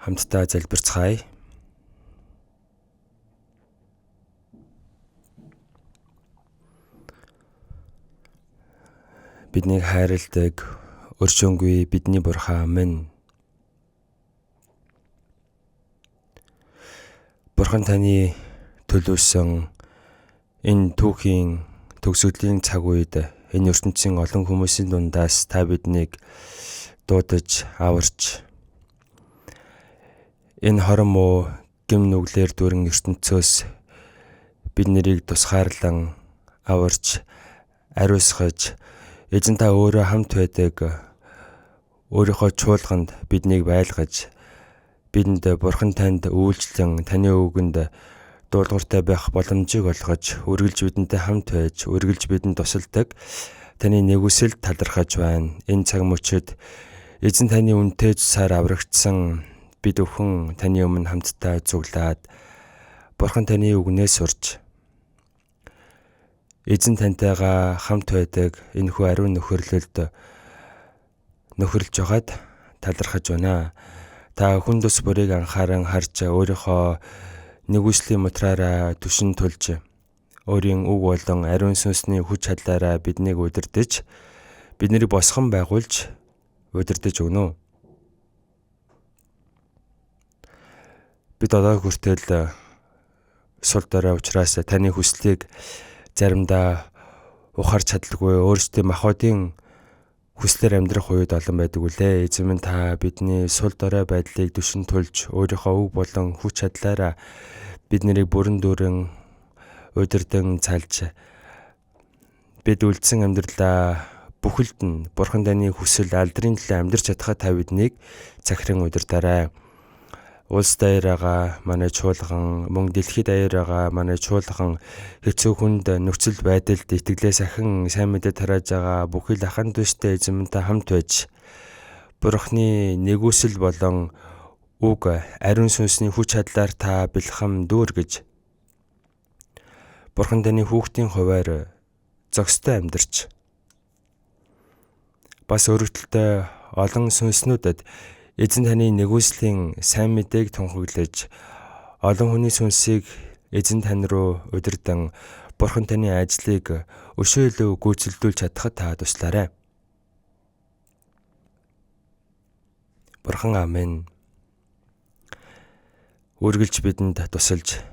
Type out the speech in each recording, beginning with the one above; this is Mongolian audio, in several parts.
Хамтдаа залбирцгаая. Биднийг хайрладаг өршөөнгүй бидний Бурхан минь. Бурхан таны төлөвлөсөн энэ түүхийн төгсгөлийн цаг үед энэ ертөнцийн олон хүмүүсийн дундаас та биднийг дуудаж аварч энэ хорон муу гэм нүглээр дүүрэн ертөнцөөс бид нарыг тусгаарлан аварч ариусгаж эзэн та өөрөө хамт байдаг өөрийнхөө чуулганд биднийг байлгаж бидэнд Бурхан танд үйлчлэн таны үгэнд дуулууртай байх боломжийг олгож үргэлж бидэнтэй хамт байж үргэлж бидэнд тусалдаг таны нэгүсэлд талархаж байна. Энэ цаг мөчид эзэн таны үнэтэй цусаар аврагдсан бид бүхэн таны өмнө хамтдаа цуглаад Бурхан таны үгнээс сурч эзэн тантайгаа хамт байдаг энэхүү ариун нөхөрлөлд нөхөрлөж байгаад талархаж байна. Та хүн төс бүрийг анхааран харж өөрийнхөө нэгүслийн мутраараа түшин тулж өөрийн үг болон ариун сүнсний хүч чадлаараа биднийг удирдах, биднийг босгон байгуулж удирдах өгнө. Бид одоо хүртэл сул дорой учраас таны хүслийг заримдаа ухаарч чадалгүй өөрсдийн махбодын хүслээр амьдрах үед олон байдаг үлээ. Эзэн минь та бидний сул дорой байдлыг түшин тулж өөрийнхөө үг болон хүч чадлаараа бид нарыг бүрэн дүүрэн удирдан цалж бид үлдсэн амьдралаа бүхэлд нь Бурхан таны хүсэл алдрын төлөө амьдрч чадхаа та биднийг захиран удирдаарай. Улс даяараа манай чуулган мөн дэлхийд даяараа манай чуулган хэцүү хүнд нөхцөл байдалд итгэлээ сахин сайн мэдээ тарааж байгаа бүхэл ахын дүүстэй эзэмтэй хамт байж Бурхны нэгүсэл болон үг ариун сүнсний хүч чадлаар та бэлхэм дүүргэж Бурхан таны хүүхдийн хуваар зохистой амьдарч бас өргөдөлтэй олон сүнснүүдэд эзэн таны нэгүслийн сайн мэдээг тунхаглаж олон хүний сүнсийг эзэн тань руу удирдан Бурхан таны ажлыг өшөө илүү гүйцэлдүүлж чадахад та туслаарай. Бурхан амен. Үргэлж бидэнд тусалж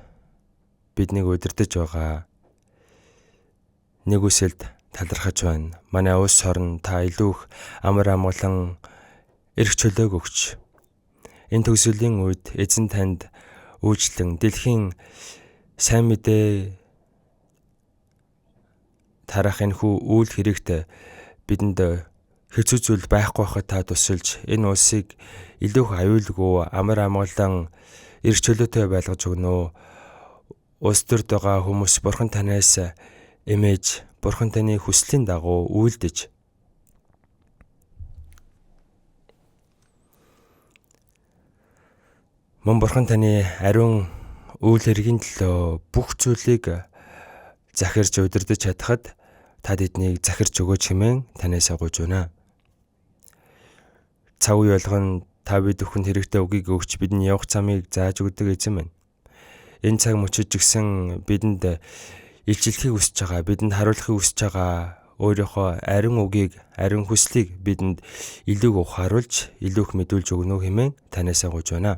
биднийг удирдах байгаа нэгүсэлд талархаж байна. Манай улс орн та илүү их амар амгалан эрх чөлөөг өгч энэ төгсгөлийн үед эзэн танд үйлчлэн дэлхийн сайн мэдээ тарах энэхүү үйл хэрэгт бидэнд хэцүү зүйл байхгүй байхад та тусалж энэ улсыг илүү их аюулгүй амар амгалан эрх чөлөөтэй байлгаж өгнө. Улс төрд байгаа хүмүүс Бурхан танаас эмээж Бурхан таны хүслийн дагуу үйлдэж мөн Бурхан таны ариун үйл хэргийн төлөө бүх зүйлийг захирч удирдах чадхад та тэднийг захирч өгөөч хэмээн танаас гуйж байна. Цаг үе болгон та бид бүхэнд хэрэгтэй үгийг өгч бидний явах замыг зааж өгдөг эзэн минь. Энэ цаг мөчид ч гэсэн бидэнд илчилэхийг хүсэж байгаа, бидэнд харуулахыг хүсэж байгаа өөрийнхөө ариун үгийг, ариун хүслийг бидэнд илүү их ухааруулж, илүү их мэдүүлж өгнө хэмээн танаас гуйж байна.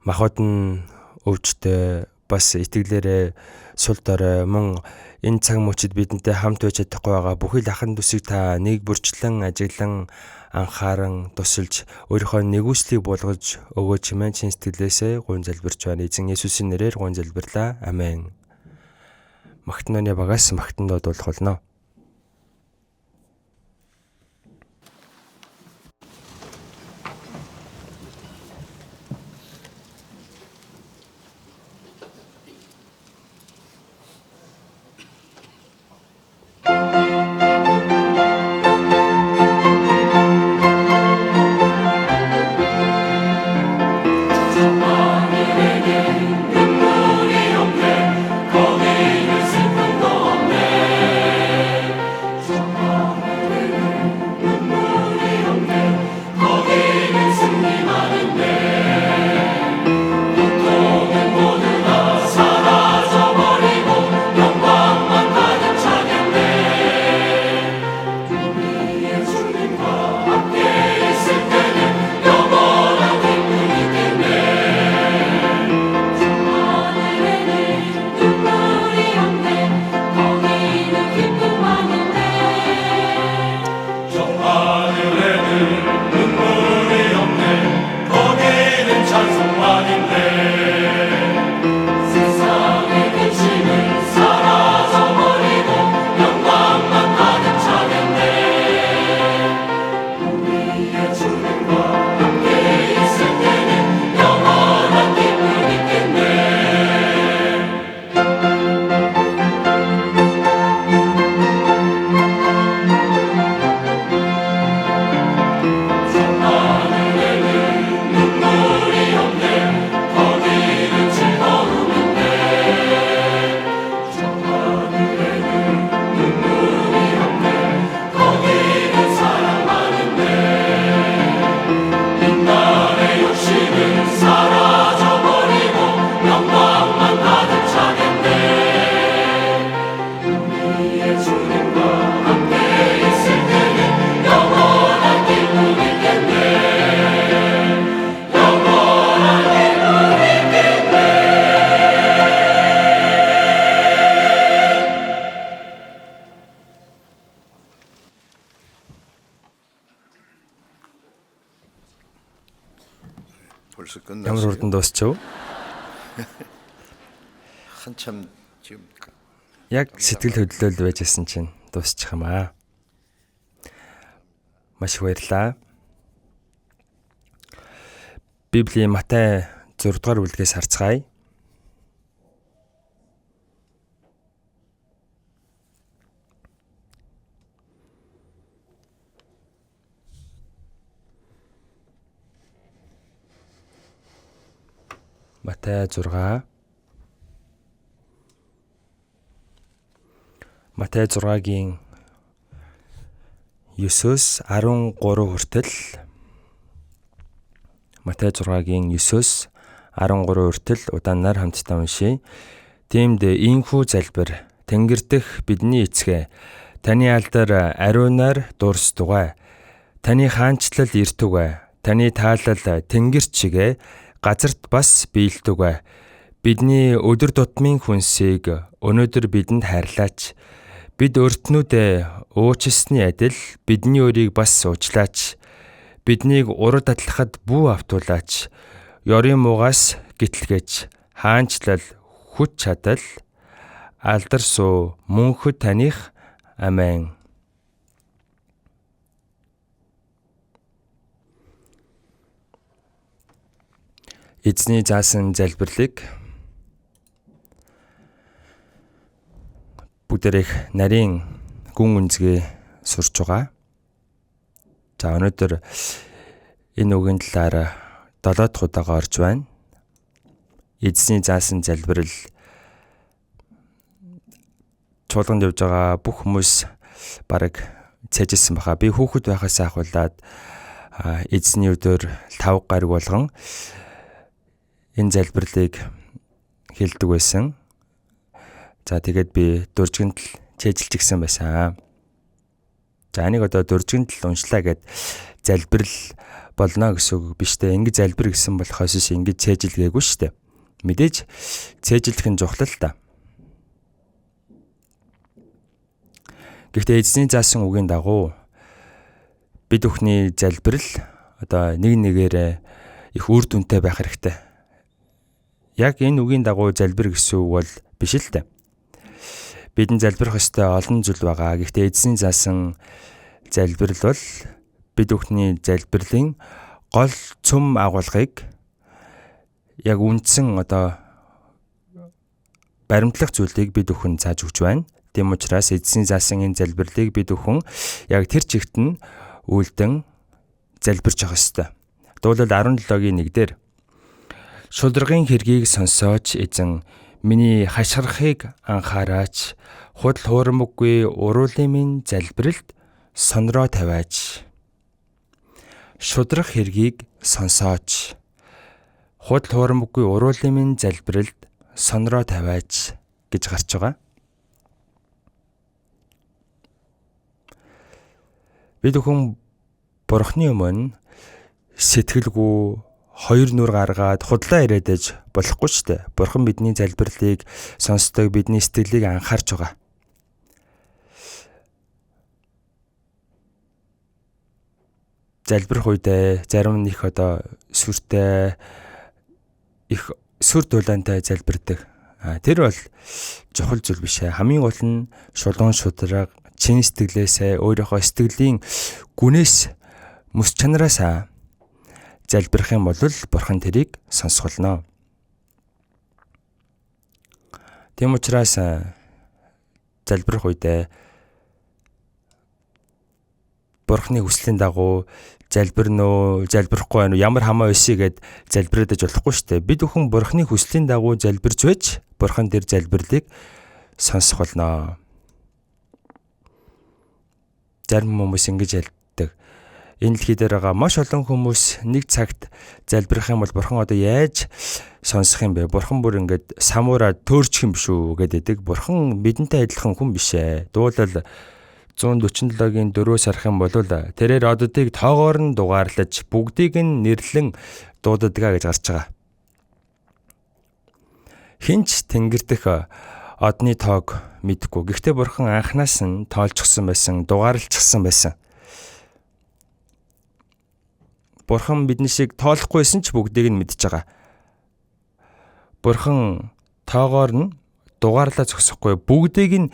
Махбод нь өвчтөй бас итгэлээрээ сул дорой мөн энэ цаг мөчид бидэнтэй хамт байж чадахгүй байгаа бүхий л ахын дүүсийг та нэг бүрчлэн ажиглан анхааран тусалж өөрийнхөө нэгүслийг болгож өгөөч хэмээн чин сэтгэлээсээ гуйн залбирч байна. Эзэн Есүсийн нэрээр гуйн залбирлаа. Амен. Магтааны багаас магтан дуудуулах болно. 눈물이 없네 거기는 슬픔도 없네. 벌써 Ямар 끝났어요. хурдан дуусчихв? 한참 지금 Яг сэтгэл хөдлөл байж исэн чинь дуусчих юм аа. Маш их баярлалаа. Библийн Матай 6 дугаар бүлгээс харцгаая. Матай 6 Матай 6-гийн 9-өөс 13 хүртэл Матай 6-гийн 9-өөс 13 хүртэл удаанаар хамтдаа уншийе. Тиймд ийхүү залбир Тэнгэр дэх бидний эцгээ таны алдар ариунаар дурсдугай. Таны хаанчлал иртүгэй. Таны таалал тэнгэрт шигэ газарт бас биелтүгэй. Бидний өдөр тутмын хүнсийг өнөөдөр бидэнд хайрлаач. Бид өртнүүдээ уучлсны адил бидний өрийг бас уучлаач. Биднийг урад татлахад бүү автуулаач. Ёрын муугаас гитлгэж хаанчлал хүч чадал алдар суу мөнхөд таних амен. Эзний заасан залбирлыг бүгдээрээ нарийн гүн үнзгээ сурч байгаа. За өнөөдөр энэ үгийн талаар 7 дахь удаага орж байна. Эзний заасан залбирал чуулганд явж байгаа бүх хүмүүс бараг цээжилсэн баха. Би хүүхэд байхаас ахуулаад эзний өдөр 5 гариг болгон энэ залбирлыг хэлдэг байсан. За тэгээд би дуржигнтал цээжилж гисэн байсан. За энийг одоо дуржигнтал уншлаа гэд залбирал болно гэсэн үг биш дээ. Ингэж залбир гэсэн болохоос биш ингэж цээжилгээгүй шүү дээ. Мэдээж цээжлэх нь чухал л та. Гэхдээ эзний заасан үгийн дагуу бид бүхний залбирал одоо нэг нэгээрээ их үр дүнтэй байх хэрэгтэй. Яг энэ үгийн дагуу залбир гэсэн үг бол биш л дээ. Бидэн залбирх ёстой олон зүйл байгаа. Гэхдээ эзний заасан залбирал бол бид бүхний залбирлын гол цөм агуулгыг яг үндсэн одоо баримтлах зүйлийг бид бүхэн зааж өгч байна. Тийм учраас эзний заасан энэ залбирлыг бид бүхэн яг тэр чигт нь үйлдэн залбирч явах ёстой. Дуулал 17-гийн 1 дээр шулдрагын хэргийг сонсооч эзэн миний хашгирахыг анхаараач худал хуурмаггүй уруулын минь залбиралд сонроо тавиач. Шудрах хэргийг сонсооч худал хуурмаггүй уруулын минь залбиралд сонроо тавиач гэж гарч байгаа. Бид бүхэн Бурхны өмнө сэтгэлгүй хоёр нүр гаргаад худлаа яриад аж болохгүй шүү дээ. Бурхан бидний залбирлыг сонсдог, бидний сэтгэлийг анхаарч байгаа. Залбирх үедээ зарим нь их одоо сүртэй их сүр дулаантай залбирдаг. Тэр бол чухал зүйл биш ээ. Хамгийн гол нь шулуун шудраг чин сэтгэлээсээ өөрийнхөө сэтгэлийн гүнээс мэс чанараасаа залбирх юм бол Бурхан тэрийг сонсголно. Тийм учраас залбирх үедээ Бурханы хүслийн дагуу залбирна уу, залбирахгүй байна уу, ямар хамаа өсөе гэд залбираад аж болохгүй шүү дээ. Бид бүхэн Бурханы хүслийн дагуу залбирч байж Бурхан тэр залбирлыг сонсох болно. Зарим хүмүүс ингэж ялддаг. Энэ дэлхий дээр байгаа маш олон хүмүүс нэг цагт залбирах юм бол Бурхан одоо яаж сонсох юм бэ? Бурхан бүр ингээд самуураа төөрчих юм биш үү гэдэг. Бурхан бидэнтэй адилхан хүн биш ээ. Дуулал 147-гийн 4-өөс харах юм бол тэрээр оддыг тоогоор нь дугаарлаж бүгдийг нь нэрлэн дуудадгаа гэж гарч байгаа. Хинч тэнгэр дэх одны тоог мэдэхгүй. Гэхдээ Бурхан анханаас нь тоолчихсон байсан, дугаарлчихсан байсан. Бурхан бидний шиг тоолохгүйсэн ч бүгдийг нь мэдж байгаа. Бурхан тоогоор нь дугаарлаа зогсохгүй бүгдийг нь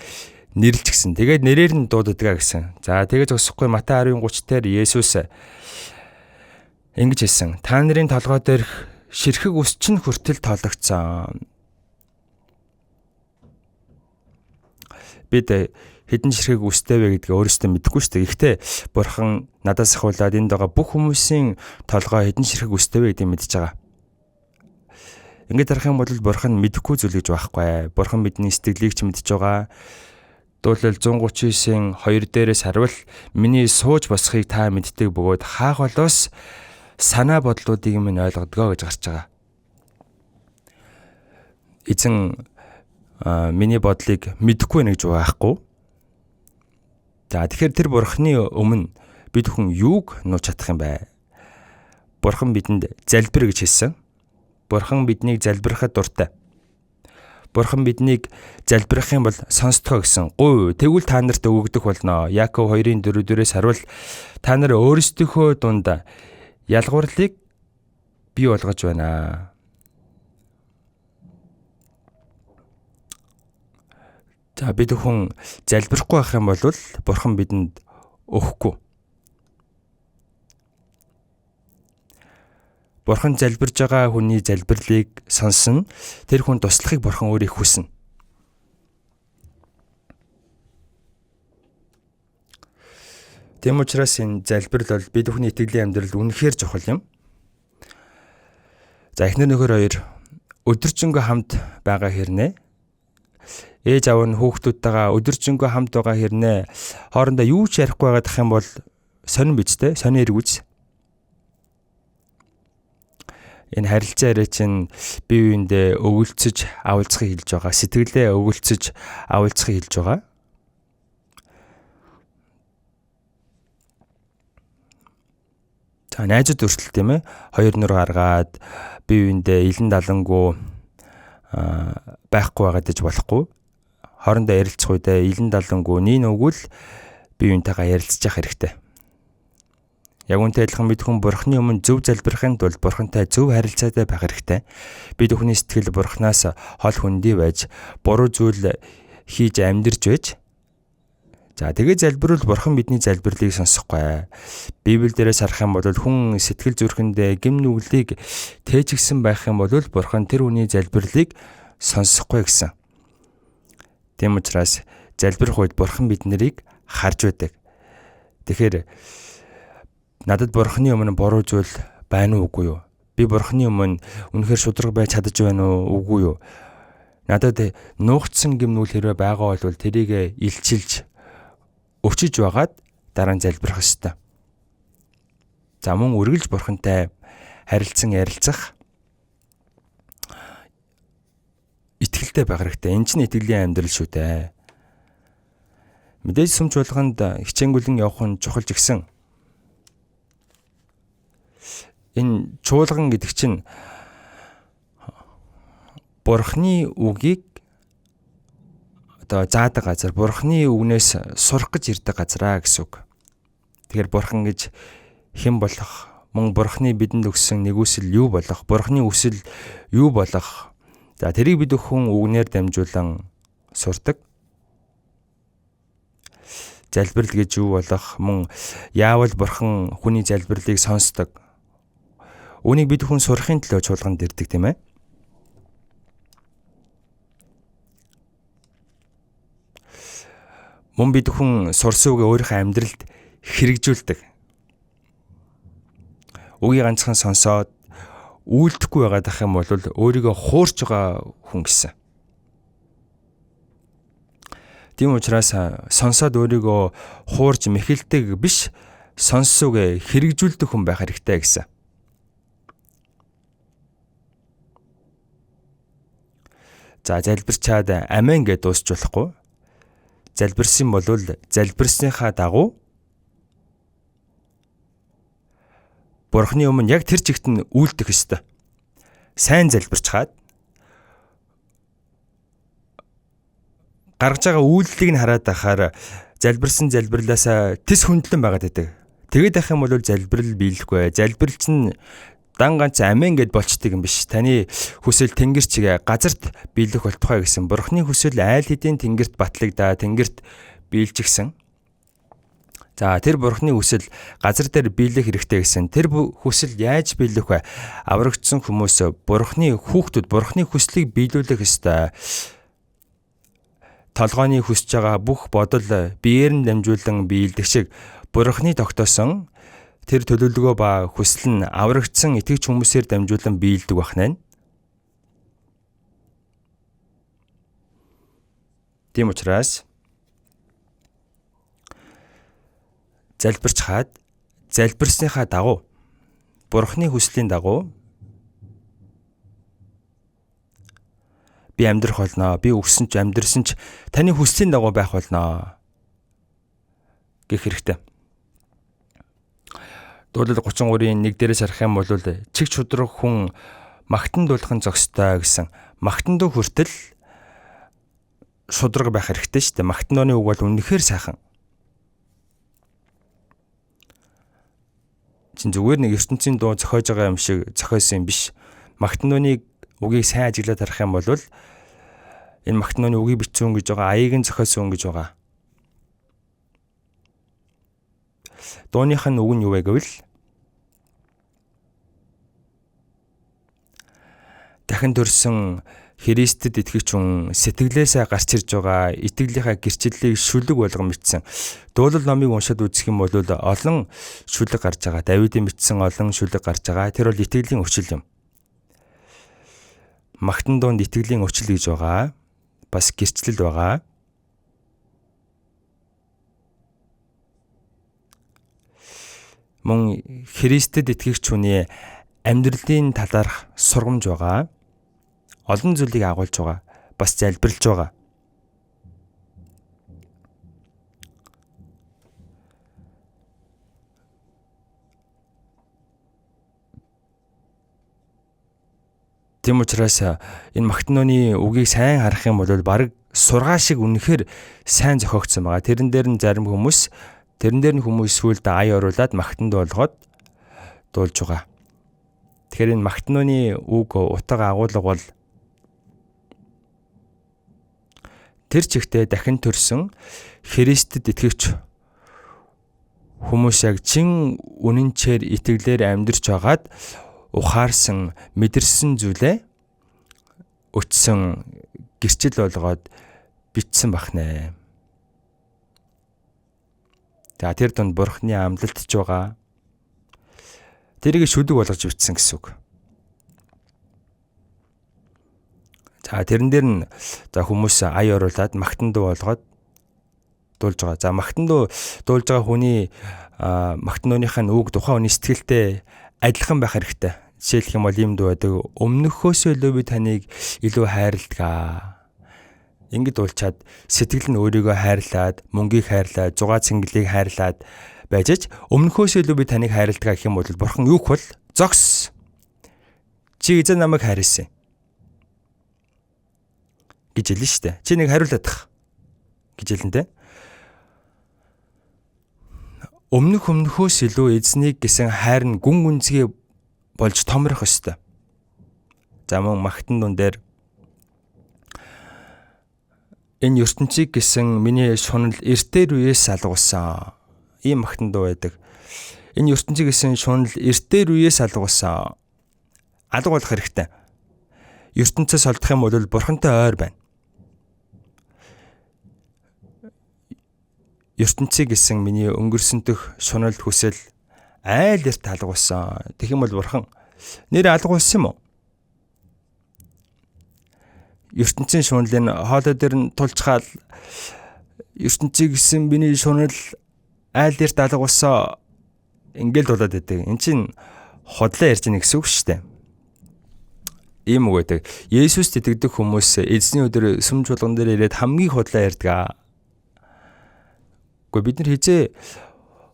нэрлж гисэн. Тэгээд нэрээр нь дууддаг гэсэн. За тэгээд зогсохгүй Матай 10:30 дээр Есүс ингэж хэлсэн. Та нарын толгой дээрх ширхэг ус чинь хүртэл тоологдсон. Бид хэдэн ширхэг үстэй вэ гэдгээ өөрөөсөө мэдэхгүй шүү дээ. Гэхдээ Бурхан надаас ахуулаад энд байгаа бүх хүмүүсийн толгой хэдэн ширхэг үстэй вэ гэдгийг мэдж байгаа. Ингээд харах юм бол Бурхан мэдэхгүй зүйл гэж байхгүй. Бурхан бидний сэтгэлийг ч мэдж байгаа. Дуулал 139-ийн 2 дээрээс харуул миний сууж босхийг та мэддэг бөгөөд хаах болоос санаа бодлуудыг минь ойлгодгоо гэж гарч байгаа. Эзэн миний бодлыг мэдэхгүй нэг гэж байхгүй. За тэгэхээр тэр Бурханы өмнө бид хүн юуг нууж чадах юм бэ? Бурхан бидэнд залбир гэж хэлсэн. Бурхан биднийг залбирахад дуртай. Бурхан биднийг залбирах юм бол сонсдгоо гэсэн. Гуй тэгвэл та нарт өгөгдөх болно. Яаков 2:4 дээрээс харуул та нар өөрсдийнхөө дунд ялгуурлыг бий болгож байна. За бид хүн залбирахгүй байх юм бол Бурхан бидэнд өгөхгүй. Бурхан залбирж байгаа хүний залбирлыг сонсно. Тэр хүн туслахыг Бурхан өөрөө хүснэ. Тийм учраас энэ залбирал бол бид бүхний итгэлийн амьдралд үнэхээр чухал юм. За эхнэр нөхөр хоёр өдөржингөө хамт байгаа хэрнээ ээж аав нь хүүхдүүдтэйгээ өдөржингөө хамт байгаа хэрнээ хоорондоо юу ч ярихгүй байгаадах юм бол сонин биз дээ, сонин эрг үз. Энэ харилцаа яриа чинь бие биендээ өгөлцөж авалцахыг хэлж байгаа. Сэтгэлээ өгөлцөж авалцахыг хэлж байгаа. За найзууд өртөл тийм ээ. Хоёр нүр гаргаад бие биендээ илэн далангуу байхгүй байгаад иж болохгүй. Хоорондоо ярилцах үедээ илэн далангуу нин үгэл бие биентэйгээ ярилцж явах хэрэгтэй. Яг үнтэй адилхан бид хүн Бурхны өмнө зөв залбирахын тулд Бурхантай зөв харилцаатай байх хэрэгтэй. Бид бүхний сэтгэл Бурханаас хол хөндий байж, буруу зүйл хийж амьдарч байж за тэгээ залбирвал Бурхан бидний залбирлыг сонсохгүй. Библи дээрээс харах юм бол хүн сэтгэл зүрхэндээ гэм нүглийг тээжгсэн байх юм бол Бурхан тэр хүний залбирлыг сонсохгүй гэсэн. Тийм учраас залбирх үед Бурхан бид нарыг харж байдаг. Тэгэхээр надад Бурханы өмнө буруу зүйл байна уу үгүй юу? Би Бурханы өмнө үнэхээр шударга байж чадаж байна уу үгүй юу? Надад нуугдсан гэм нүгэл хэрвээ байгаа бол тэрийг илчилж өчөж байгаад дараа нь залбирах ёстой. За мөн үргэлж Бурхантай харилцан ярилцах итгэлтэй байх хэрэгтэй. Энэ чинь итгэлийн амьдрал шүү дээ. Мэдээж сүм чуулганд хичээнгүлэн явах нь чухал ч гэсэн энэ чуулган гэдэг чинь Бурхны үгийг одоо заадаг газар, Бурхны үгнээс сурах гэж ирдэг газраа гэсэн үг. Тэгэхээр Бурхан гэж хэн болох, мөн Бурхны бидэнд өгсөн нэгүсэл юу болох, Бурхны үсэл юу болох. За тэрийг бид хүн үгнээр дамжуулан сурдаг. Залбирал гэж юу болох, мөн яавал Бурхан хүний залбирлыг сонсдог. Үүнийг бид хүн сурахын төлөө чуулганд ирдэг тийм ээ. Мөн бид хүн сурсан үгээ өөрийнхөө амьдралд хэрэгжүүлдэг. Үгийг ганцхан сонсоод үйлдэхгүй байгаад ах юм бол өөрийгөө хуурч байгаа хүн гэсэн. Тийм учраас сонсоод өөрийгөө хуурж мэхэлдэг биш, сонссон үгээ хэрэгжүүлдэг хүн байх хэрэгтэй гэсэн. За залбирчаад амен гэдээ дуусч болохгүй. Залбирсан бол залбирсныхаа дагуу Бурхны өмнө яг тэр чигт нь үйлдэх ёстой. Сайн залбирчхаад гаргаж байгаа үйлдэлийг нь хараад байхаар залбирсан залбирлаасаа тэс хөндлөн байгаад байдаг. Тэгэд ах юм бол залбирал биелэхгүй. Залбирал чинь дан ганц амин гэд болчдөг юм биш. Таны хүсэл тэнгэр чигээ газарт биелэх болтугай гэсэн. Бурхны хүсэл айл хэдийн тэнгэрт батлагдаа, тэнгэрт биелжигсэн. За тэр Бурхны хүсэл газар дээр биелэх хэрэгтэй гэсэн. Тэр хүсэл яаж биелэх вэ? Аврагдсан хүмүүс Бурхны хүүхдүүд Бурхны хүслийг биелүүлэх ёстой. Толгойн хүсэж байгаа бүх бодол биеэр нь дамжуулан биелдэг шиг Бурхны тогтоосон тэр төлөвлөгөө ба хүсэл нь аврагдсан итгэгч хүмүүсээр дамжуулан биелдэг байх нэ. Тийм учраас залбирч хаад залбирсныхаа дагуу Бурхны хүслийн дагуу би амьдрах болно. Би өгсөн ч амьдрсан ч таны хүслийн дагуу байх болно гэх хэрэгтэй. Дуулал 33-ийн 1 дээрээс харах юм бол чиг чудраг хүн магтан дуулах нь зохистой гэсэн. Магтан дуу хүртэл шудраг байх хэрэгтэй шүү дээ. Магтан дууны үг бол үнэхээр сайхан. Чин зүгээр нэг ертөнцийн дуу зохиож байгаа юм шиг зохиосон юм биш. Магтан дууны үгийг сайн ажиглаад харах юм бол энэ магтан дууны үгийг бичсэн гэж байгаа, аяыг нь зохиосон гэж байгаа. Дууных нь үг нь юу вэ гэвэл дахин төрсөн Христэд итгэгч хүн сэтгэлээсээ гарч ирж байгаа итгэлийнхаа гэрчлэлийг шүлэг болгон бичсэн. Дуулал номыг уншаад үзэх юм бол олон шүлэг гарч байгаа. Давидын бичсэн олон шүлэг гарч байгаа. Тэр бол итгэлийн өчил юм. Магтан дуунд итгэлийн өчил гэж байгаа. Бас гэрчлэл байгаа. Мөн Христэд итгэгч хүний амьдралын талаарх сургамж байгаа. Олон зүйлийг агуулж байгаа. Бас залбирлж байгаа. Тийм учраас энэ магтан дууны үгийг сайн харах юм бол бараг сургаа шиг үнэхээр сайн зохиогдсон байгаа. Тэрэн дээр нь зарим хүмүүс, тэрэн дээр нь хүмүүс сүүлд ая оруулаад магтан дуу болгоод дуулж байгаа. Тэгэхээр энэ магтан дууны үг утга агуулга бол тэр чигтээ дахин төрсөн Христэд итгэгч хүмүүс яг чин үнэнчээр итгэлээр амьдарч байгаад ухаарсан, мэдэрсэн зүйлээ өтсөн гэрчил болгоод бичсэн бахнэ. За тэр дунд Бурхны амлалт ч байгаа. Тэрийг шүлэг болгож бичсэн гэсэн үг. За тэрэн дээр нь за хүмүүс ая оруулаад магтан дуу болгоод дуулж байгаа. За магтан дуу дуулж байгаа хүний магтан дууных нь үг тухайн хүний сэтгэлтэй адилхан байх хэрэгтэй. Жишээлх юм бол ийм дуу байдаг. Өмнөхөөсөө илүү би таныг илүү хайрладаг. Ингээд дуулчаад сэтгэл нь өөрийгөө хайрлаад, мөнгийг хайрлаад, зугаа цэнгэлийг хайрлаад байж ч өмнөхөөсөө илүү би таныг хайрладаг гэх юм бол Бурхан юу гэх бол зогс. Чи эзэн намайг хайрласан гэж хэлнэ шүү дээ. Чи нэг хариулаад тах гэж хэлнэ те. Өмнөх өмнөхөөс илүү эзнийг гэсэн хайр нь гүн гүнзгий болж томрох ёстой. За мөн магтан дун дээр энэ ертөнцийг гэсэн миний шунал эртээр үеэс алгуулсан. Ийм магтан дуу байдаг. Энэ ертөнцийг гэсэн шунал эртээр үеэс алгуулсан. Алга болох хэрэгтэй. Ертөнцөөс олдох юм бол Бурхантай ойр байна. Ертөнцийг гэсэн миний өнгөрсөн дэх шунал хүсэл айл эрт алгуулсан. Тэгэх юм бол Бурхан нэр алгуулсан юм уу? Ертөнцийн шунлын хоолой дээр нь тулчхаал ертөнцийг гэсэн миний шунал айл эрт алгуулсан ингээл дуулаад байдаг. Эн чинь худлаа ярьж байгаа гэсэн үг шүү дээ. Ийм үг байдаг. Есүст итгэдэг хүмүүс эзний өдөр сүм чуулган дээр ирээд хамгийн худлаа ярьдаг. Гэхдээ бид нар хизээ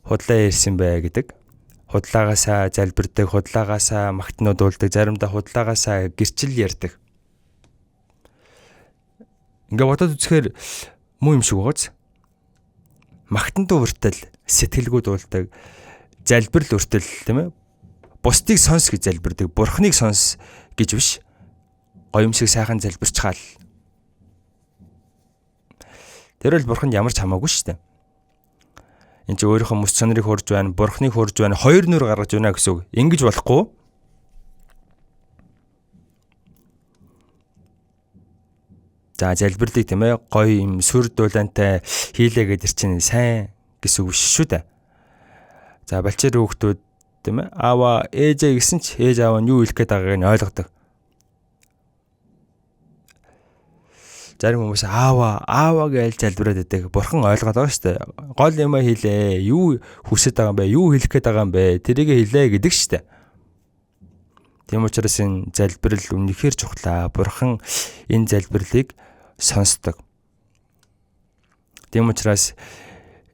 худлаа ярьсан бэ гэдэг. Худлаагаасаа залбирдаг, худлаагаасаа магтнууд дуулдаг, заримдаа худлаагаасаа гэрчил ярьдаг. Ингээ бодоод үзэхээр муу юм шиг байгааз. Магтан дуу хүртэл сэтгэлгүй дуулдаг. Залбирал хүртэл, тийм ээ, бусдыг сонс гэж залбирдаг. Бурхныг сонс гэж биш. Гоёмсыг сайхан залбирчхаал. Тэр бол бурханд ямар ч хамаагүй шүү дээ. Энд чи өөрийнхөө мэс чанарыг хурж байна, бурхныг хурж байна, хоёр нүр гаргаж байна гэсэн үг. Ингэж болохгүй. За залбирлыг, тийм ээ, гоё юм сүр дулаантай хийлээ гэдэг чинь сайн гэсэн үг биш шүү дээ. За балчир хүүхдүүд, тийм ээ, аава ээжээ гэсэн ч ээж аав нь юу хэлэх гээд байгааг нь ойлгодог. Зарим хүмүүс аава аава гэж залбираад байдаг. Бурхан ойлгоод байгаа шүү дээ. Гол юмаа хийлээ. Юу хүсэж байгаа юм бэ? Юу хэлэх гээд байгаа юм бэ? Тэрийг хэлээ гэдэг шүү дээ. Тийм учраас энэ залбирал үнэхээр чухлаа. Бурхан энэ залбирлыг сонсдог. Тийм учраас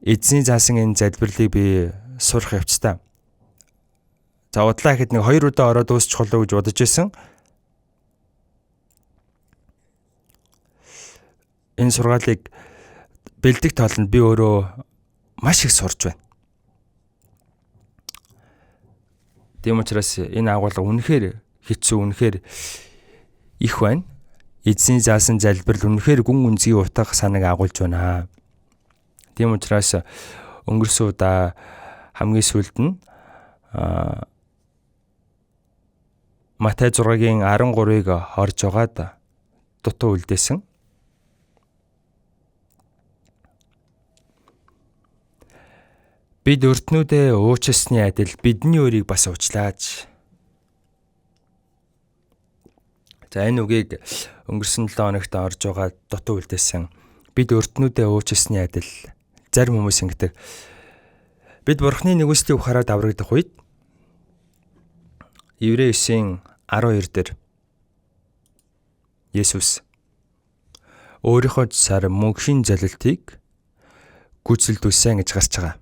эзний заасан энэ залбирлыг би сурах явцдаа. За удлаа гэхэд нэг 2 удаа ороод дуусчих болов гэж бодож байсан. Энэ сургаалыг бэлдэх тоолонд би өөрөө маш их сурч байна. Тийм учраас энэ агуулга үнэхээр хэцүү, үнэхээр их байна. Эзний заасан залбирал үнэхээр гүн үнзгий утга санааг агуулж байна. Тийм учраас өнгөрсөн удаа хамгийн сүүлд нь Матай 6-гийн 13-ыг орж байгаад дутуу үлдээсэн. Бид өртнүүдээ уучлсны адил бидний өөрийг бас уучлаач. За энэ үгийг өнгөрсөн 7 хоногт орж байгаа дутуу үлдээсэн. Бид өртнүүдээ уучлсны адил зарим хүмүүс ингэдэг. Бид Бурхны нэгүслийг ухаараад аврагдах үед Еврей 9:12 дээр Есүс өөрийнхөө цаар мөнхийн золилтыг гүйцэлдүүлсэн гэж гарч байгаа.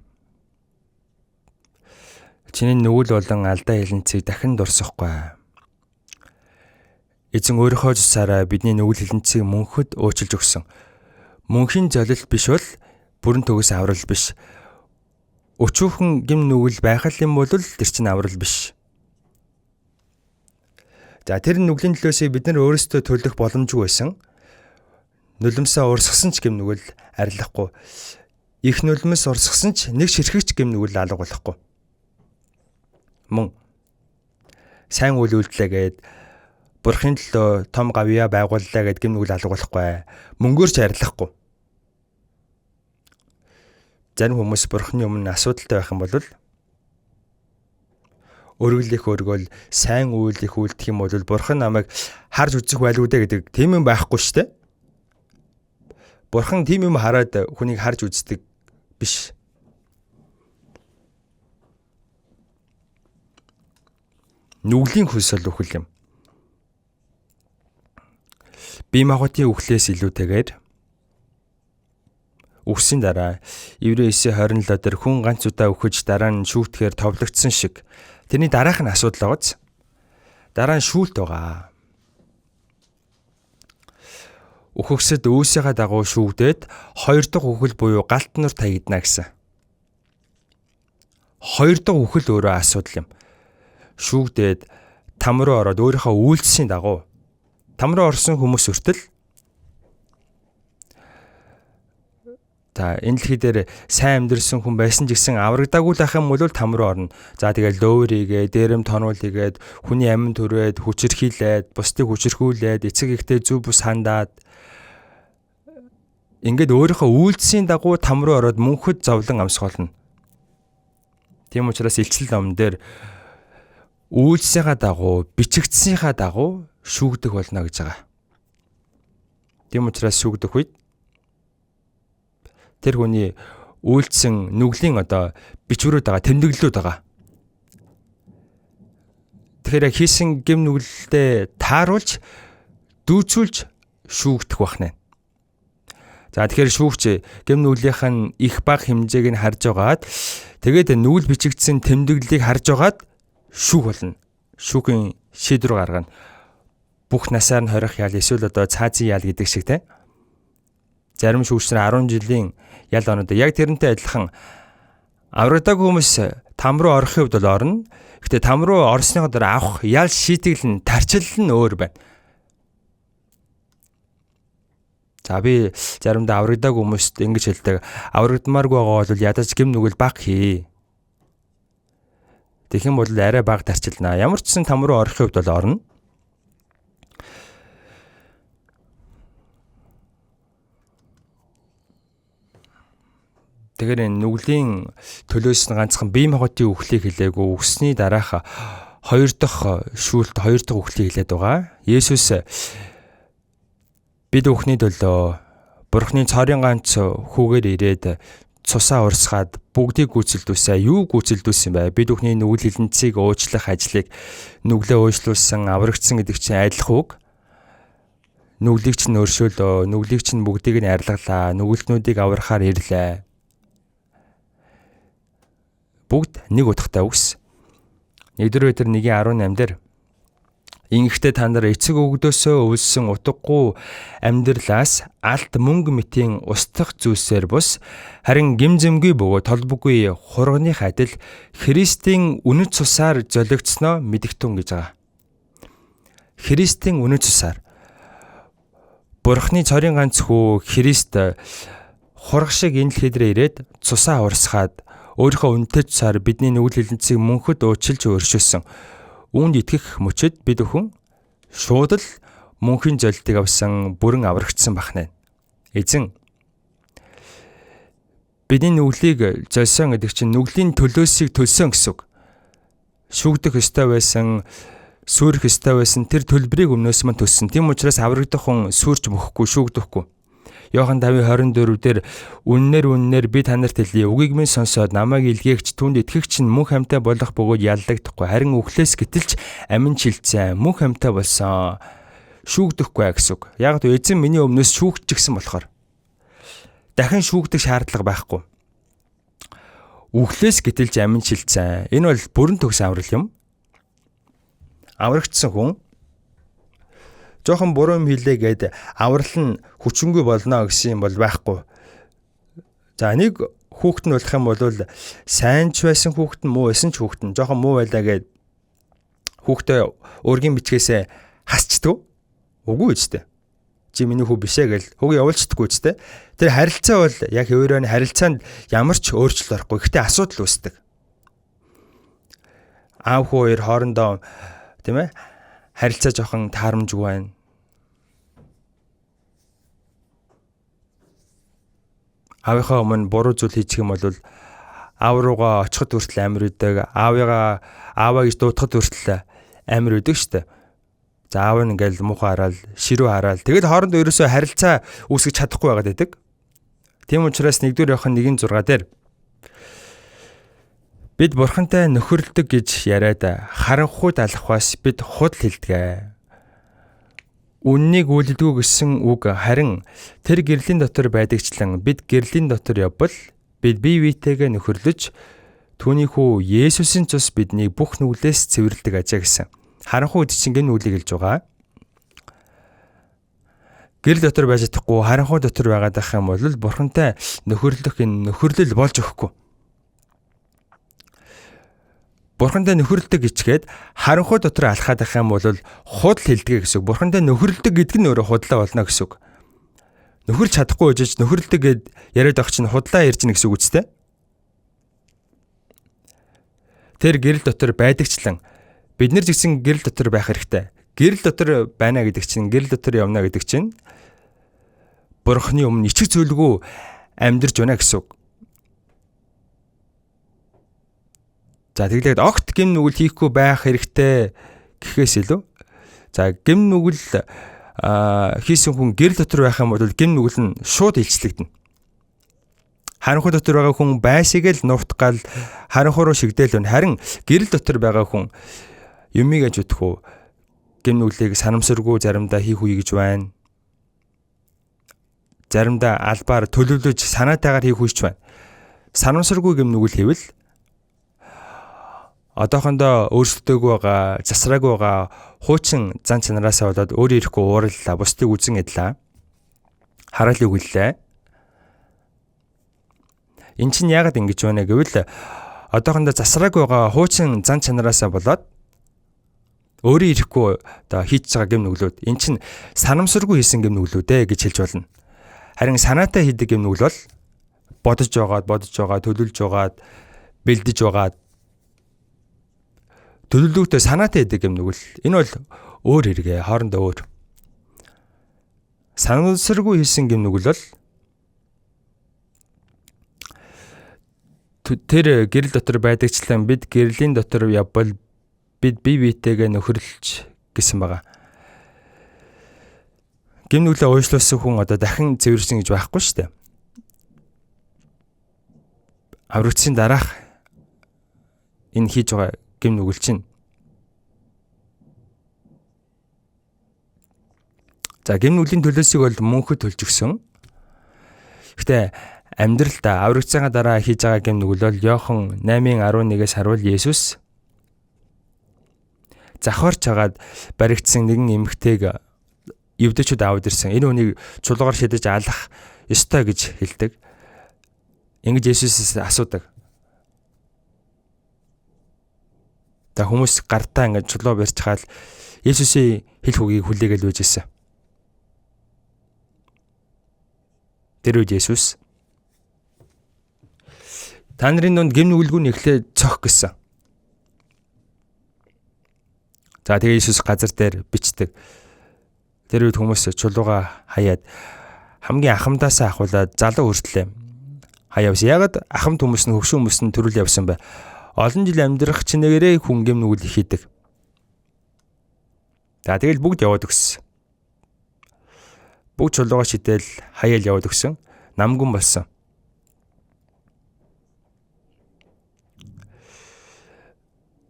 Чиний нүгэл болон алдаа хилэнцгийг дахин дурсахгүй. Эзэн өөрийнхөө цусаараа бидний нүгэл хилэнцгийг мөнхөд уучлж өгсөн. Мөнхийн золилт биш бол бүрэн төгс аврал биш. Өчүүхэн гим нүгэл байх юм бол тэр чинь аврал биш. За тэр нүглийн төлөөсөө бид нар өөрсдөө төлөх боломжгүй байсан. Нулимсаа урсгасан ч гим нүгэл арилахгүй. Их нулимс урсгасан ч нэг ширхэгч гим нүгэл алга болохгүй. Мөн сайн үйл үйлдлээ гээд бурхын төлөө том гавьяа байгууллаа гэд гим нүгэл алга болохгүй. Мөнгөөр ч арилахгүй. Зарим хүмүүс бурхны өмнө асуудалтай байх юм бол өргөл их өргөл сайн үйл их үлдэх юм бол бурхан намайг харж үзэх байлгүй дээ гэдэг тийм юм байхгүй шүү дээ. Бурхан тийм юм хараад хүнийг харж үздэг биш. Нүглийн хөлс бол үхэл юм. Бие махбодын үхлээс илүүтэйгээр үхсийн дараа Еврей 9:27 дээр хүн ганц удаа үхэж дараа нь шүүтгэхээр товлогдсон шиг тэрний дараах нь асуудал байгааз. Дараа нь шүүлт байгаа. Үхэгсэд өөсийнхаа дагуу шүүгдээд хоёр дахь үхэл буюу галт нур таягдана гэсэн. Хоёр дахь үхэл өөрөө асуудал юм. Шүүгдээд там руу ороод өөрийнхөө үйлдсийн дагуу там руу орсон хүмүүс хүртэл за энэ дэлхий дээр сайн амьдрсан хүн байсан ч гэсэн аврагдаагүй л ах юм бол там руу орно. За тэгэл лөөр хийгээ, дээрэм тонуул хийгээд, хүний амин төрөөд, хүчирхийлээд, бусдыг хүчирхүүлээд, эцэг эхтэй зөв бус хандаад ингээд өөрийнхөө үйлдсийн дагуу там руу ороод мөнхөд зовлон амсгална. Тийм учраас илчлэл номон дээр үйлсийнхаа дагуу, бичигдсэнийхаа дагуу шүүгдэх болно гэж байгаа. Тийм учраас шүүгдэх үед тэр хүний үйлдсэн нүглийн одоо бичвэрүүд байгаа, тэмдэглэлүүд байгаа. Тэгэхээр хийсэн гэм нүгэлдээ тааруулж дүүцүүлж шүүгдэх байх нэ. За тэгэхээр шүүгч гэм нүглийнх нь их бага хэмжээг нь харж байгаад тэгээд нүгэл бичигдсэн тэмдэглэлийг харж байгаад шүүх болно. Шүүхийн шийдвэр гаргана. Бүх насаар нь хорих ял эсвэл одоо цаазын ял гэдэг шиг те. Зарим шүүгчнэр 10 жилийн ял оноод яг тэрнтэй адилхан аврагдаагүй хүмүүс Там руу орохын хувьд бол орно. Гэхдээ там руу орсныхоо дараа авах ял шийтгэл нь тарчил нь өөр байна. За би заримдаа аврагдаагүй хүмүүст ингэж хэлдэг. Аврагдмааргүй байгаа бол ядаж гим нүгэл баг хий. Тэгэх юм бол арай баг тарчилнаа. Ямар ч сан там руу орохын хувьд бол орно. Тэгэхээр энэ нүглийн төлөөс нь ганцхан бие махбодын үхлийг хэлээгүй, үхсний дараах хоёр дахь шүүлт, хоёр дахь үхлийг хэлээд байгаа. Есүс бид бүхний төлөө Бурхны цорын ганц хүүгээр ирээд цусаа урсгаад бүгдийг гүйцэлдүүлсэн. Юу гүйцэлдүүлсэн бэ? Бид бүхний нүгэл хилэнцгийг уучлах ажлыг нүглээ уучлуулсан, аврагдсан гэдэг чинь адилхан үг. Нүглийг чинь өршөөлөө, нүглийг чинь бүгдийг нь арилгалаа, нүгэлтнүүдийг аврахаар ирлээ. Бүгд нэг утгатай үгс. 1-р Петр 1:18 дээр Ингэхдээ та нар эцэг өвгдөөсөө өвлсөн утгагүй амьдралаас алт мөнгө мэтийн устдах зүйлсээр бус харин гим зэмгүй бөгөөд толбоггүй хурганы адил Христийн үнэт цусаар золигдсноо мэдэгтэн гэж байгаа. Христийн үнэт цусаар Бурхны цорын ганц хүү Христ хураг шиг энэ дэлхий дээр ирээд цусаа урсгаад өөрийнхөө үнэтэй цусаар бидний нүгэл хилэнцгийг мөнхөд уучлж өршөөсөн. Үүнд итгэх мөчид бид бүхэн шууд л мөнхийн золилтыг авсан, бүрэн аврагдсан бахна. Эзэн бидний нүглийг золисон гэдэг чинь нүглийн төлөөсийг төлсөн гэсэн үг. Шүүгдэх ёстой байсан, сүрэх ёстой байсан тэр төлбөрийг өмнөөс мань төлсөн. Тийм учраас аврагдах хүн сүрч мөхгүй, шүүгдэхгүй. Иохан 5:24 дээр үннээр би та нарт хэлье. Үгийг минь сонсоод намайг илгээгч түүнд итгэгч нь мөнх амьтаа болох бөгөөд яллагдахгүй. Харин үхлээс гэтэлч амин чилцэн мөнх амьтаа болсон. Шүүгдэхгүй гэсэн үг. Яг л эзэн миний өмнөөс шүүгдчихсэн болохоор дахин шүүгдэх шаардлага байхгүй. Үхлээс гэтэлж амин чилцэн. Энэ бол бүрэн төгс аврал юм. Аврагдсан хүн жоохон буруу юм хийлээ гээд аврал нь хүчингүй болно гэсэн юм бол байхгүй. За нэг хүүхэд нь болох юм бол сайн ч байсан хүүхэд нь, муу байсан ч хүүхэд нь жоохон муу байлаа гээд хүүхдээ ургийн бичгээсээ хасчдаг. Үгүй үстэй. Чи миний хүү бишээ гэл хүүг явуулчихдаггүй үстэй. Тэр харилцаа бол яг өөрөөр нь харилцаанд ямар ч өөрчлөлт орохгүй. Гэхдээ асуудал үүсдэг. Аав хүү хоёр хоорондоо тийм харилцаа жоохон таарамжгүй байна. Аавынхаа өмнө буруу зүйл хийчих юм бол аав руугаа очиход хүртэл амир үдэг, аавыгаа ааваа гэж дуудахад хүртэл амир үдэг штэ. За аав нь ингээл муухай хараал, ширүү хараал. Тэгэл хоорондоо ерөөсөө харилцаа үүсгэж чадахгүй байгаад байдаг. Тийм учраас 1-р Иохан 1:6 дээр бид бурхантай нөхөрлөдөг гэж яриад харанхуй далхваас бид худал хэлдэг. Үннийг үйлдэггүй гэсэн үг харин тэр гэрлийн дотор байдагчлан бид гэрлийн дотор явбал бид бие биетэйгээ нөхөрлөж түүний хүү Есүсийн цус биднийг бүх нүглээс цэвэрлэдэг ажээ гэсэн. Харанхуй гэдэг чинь гин нүглийг хэлж байгаа. Гэрэл дотор байж чадахгүй харанхуй дотор байгаад байх юм бол бурхантай нөхөрлөх энэ нөхөрлөл болж өгөхгүй. Бурхантай нөхөрлөдөг гэчгээд харанхуй дотор алхаад байх юм бол худал хэлдэг гэсэн үг. Бурхантай нөхөрлөдөг гэдэг нь өөрөө худлаа болно гэсэн үг. Нөхөрлж чадахгүй үжиж нөхөрлөдөг гэд яриад байх чинь худлаа ярьж гин гэсэн үг үстэй. Тэр гэрэл дотор байдагчлан бид нар ч гэсэн гэрэл дотор байх хэрэгтэй. Гэрэл дотор байна гэдэг чинь гэрэл дотор явна гэдэг чинь Бурхны өмнө ичиг зүйлгүй амьдарч байна гэсэн үг. За тэглээд огт гим нүгэл хийхгүй байх хэрэгтэй гэхээс илүү за гим нүгэл хийсэн хүн гэрэл дотор байх юм бол гим нүгэл нь шууд илчлэгдэнэ. Харанхуй дотор байгаа хүн байсыг л нуутгаал харанхуй руу шигдээл байна. Харин гэрэл дотор байгаа хүн юмыг аж үтгэв гим нүглийг санамсаргүй заримдаа хийх үе гэж байна. Заримдаа албаар төлөвлөж санаатайгаар хийх үеч байна. Санамсаргүй гим нүгэл хийвэл одоохондоо өөрчлөлтөөгүй байгаа, засраагүй байгаа хуучин зан чанараасаа болоод өөрөө ирэхгүй уурлаа, бусдыг үзен ядлаа. Хараалыг хүллээ. Эн чинь яагаад ингэж байна гэвэл одоохондоо засраагүй байгаа хуучин зан чанараасаа болоод өөрийн ирэхгүй одоо хийж байгаа гэм нүглүүд эн чинь санамсаргүй хийсэн гэм нүглүүд ээ гэж хэлж болно. Харин санаатай хийдэг гэм нүгэл бол бодож байгаад, төлөвлөж байгаад, бэлдэж байгаад төлөвлөгөөтэй санаатай хийдэг гэм нүгэл энэ бол өөр хэрэг ээ, хоорондоо өөр. Санамсаргүй хийсэн гэм нүгэл бол тэр гэрэл дотор байдагчлан бид гэрлийн дотор явбал бид бие биетэйгээ нөхөрлөж гэсэн байгаа. Гэм нүглээ уучлуулсан хүн одоо дахин цэвэрсэн гэж байхгүй шүү дээ. Аврагдсны дараах энэ хийж байгаа гэм нүгэл чинь. За гэм нүглийн төлөөсийг бол мөнхөд төлж өгсөн. Гэхдээ амьдралд аврагдсныхаа дараа хийж байгаа гэм нүгэл бол Иохан 8:11-ээс харуул Есүс завхаарч хагаад баригдсан нэгэн эмэгтэйг евдээчүүд аваад ирсэн. Энэ хүнийг чулуугаар шидэж алах ёстой гэж хэлдэг. Ингэж Есүсээс асуудаг. За хүмүүс гартаа ингэж чулуу барьж хаал Есүсийн хэлэх үгийг хүлээгээл байж ирсэн. Тэр үед Есүс та нарын дунд гэм нүгэлгүй нь эхлээ цох гэсэн. За тэгээ Иесус газар дээр бичдэг. Тэр үед хүмүүс чулууга хаяад хамгийн ахамдаасаа ахуулаад залуу хүртлээ хаяавс. Ягд ахамд хүмүүс нь хөгшин хүмүүс нь төрөл явсан бай. Олон жил амьдрах чинэгээрээ хүн гэм нүгэл хийдэг. За тэгэл бүгд яваад өгсөн. Бүгд чулууга шидэл хаяал яваад өгсөн. Намгүн болсон.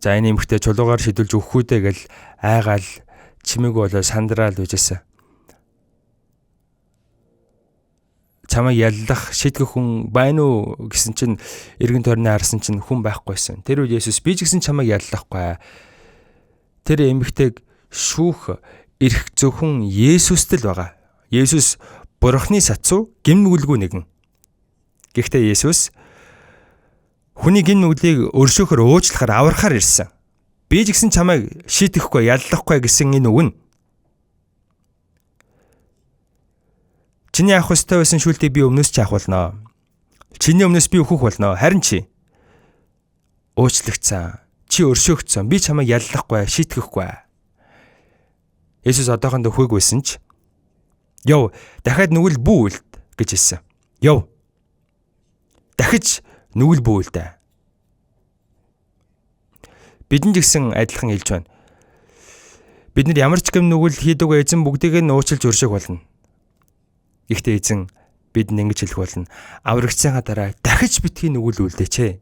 За энэ эмэгтэй чулуугаар шидүүлж өгөхгүй дээ гэл айгаал чимээгүй болоо сандраал байжсэн. Чамайг яллах шийтгэх хүн байна уу гэсэн чинь эргэн тойрны харсан чинь хүн байхгүйсэн. Тэр үед Есүс би ч гэсэн чамайг яллахгүй. Тэр эмэгтэйг шүүх эрх зөвхөн Есүст л байгаа. Есүс Бурхны сацуу гэм нүгэлгүй нэгэн. Гэхдээ Есүс хүний гэм нүглийг өршөөхөр уучлахаар аврахаар ирсэн. Би ч гэсэн чамайг шийтгэхгүй, яллахгүй гэсэн энэ үг нь чиний авах ёстой байсан шүүлтийг би өмнөөс чи авах болно. Чиний өмнөөс би өөхөх болно. Харин чи уучлагдсан. Чи өршөөгдсөн. Би чамайг яллахгүй, шийтгэхгүй. Есүс одоохондоо хөөгүйсэн ч яв, дахиад нүгэл бүү үлд гэж хэлсэн. Яв. Дахиж нүгэл бүү үлдээ. Бидэн ч гэсэн адилхан хэлж байна. Бид нар ямар ч гэм нүгэл хийдэг эзэн бүгдийг нь уучлж өршөөх болно. Гэхдээ эзэн бидэнд ингэж хэлэх болно. Аврагдсанхаа дараа дахиж битгий нүгэл үлдээч ээ.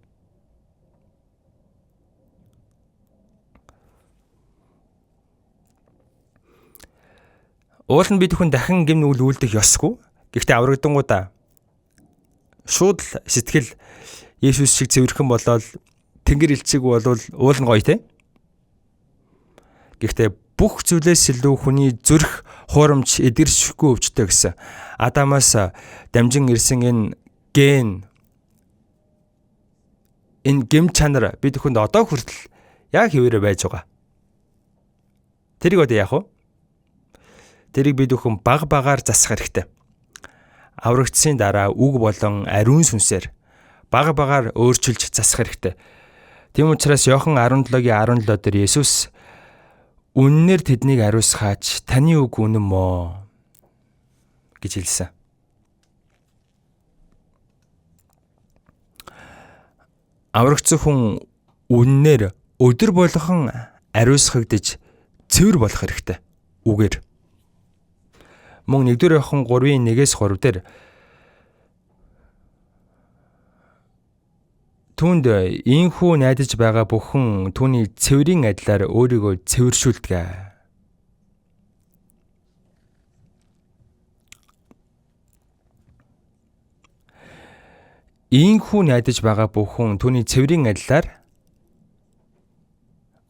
Уул нь бид хүн дахин гэм нүгэл үлдэх ёсгүй. Гэхдээ аврагдангуудаа шууд л сэтгэл Есүс шиг цэвэрхэн болоод тэнгэр элчиг болвол уул нь гоё те. Гэхдээ бүх зүйлээс илүү хүний зүрх хуурамч эдгэршгүй өвчтэй гэсэн. Адамаас дамжин ирсэн энэ ген энэ гэм чанар бид хүнд одоо хүртэл яг хэвээрээ байж байгаа. Тэрийг одоо яах вэ? Тэрийг бид бүхэн баг багаар засах хэрэгтэй. Аврагдсны дараа үг болон ариун сүнсээр баг багаар өөрчилж засах хэрэгтэй. Тийм учраас Иохан 17-гийн 17 дээр Есүс үннээр тэднийг ариусгаач таны үг үнэн мөө гэж хэлсэн. Аврагдсан хүн үннээр өдөр болгон ариусгагдаж цэвэр болох хэрэгтэй. Үгээр. Мөн 1-р Иохан 3-ын 1-ээс 3 дээр түүнд ийхүү найдаж байгаа бүхэн түүний цэврийн адилаар өөрийгөө цэвэршүүлдэг. Ийхүү найдаж байгаа бүхэн түүний цэврийн адилаар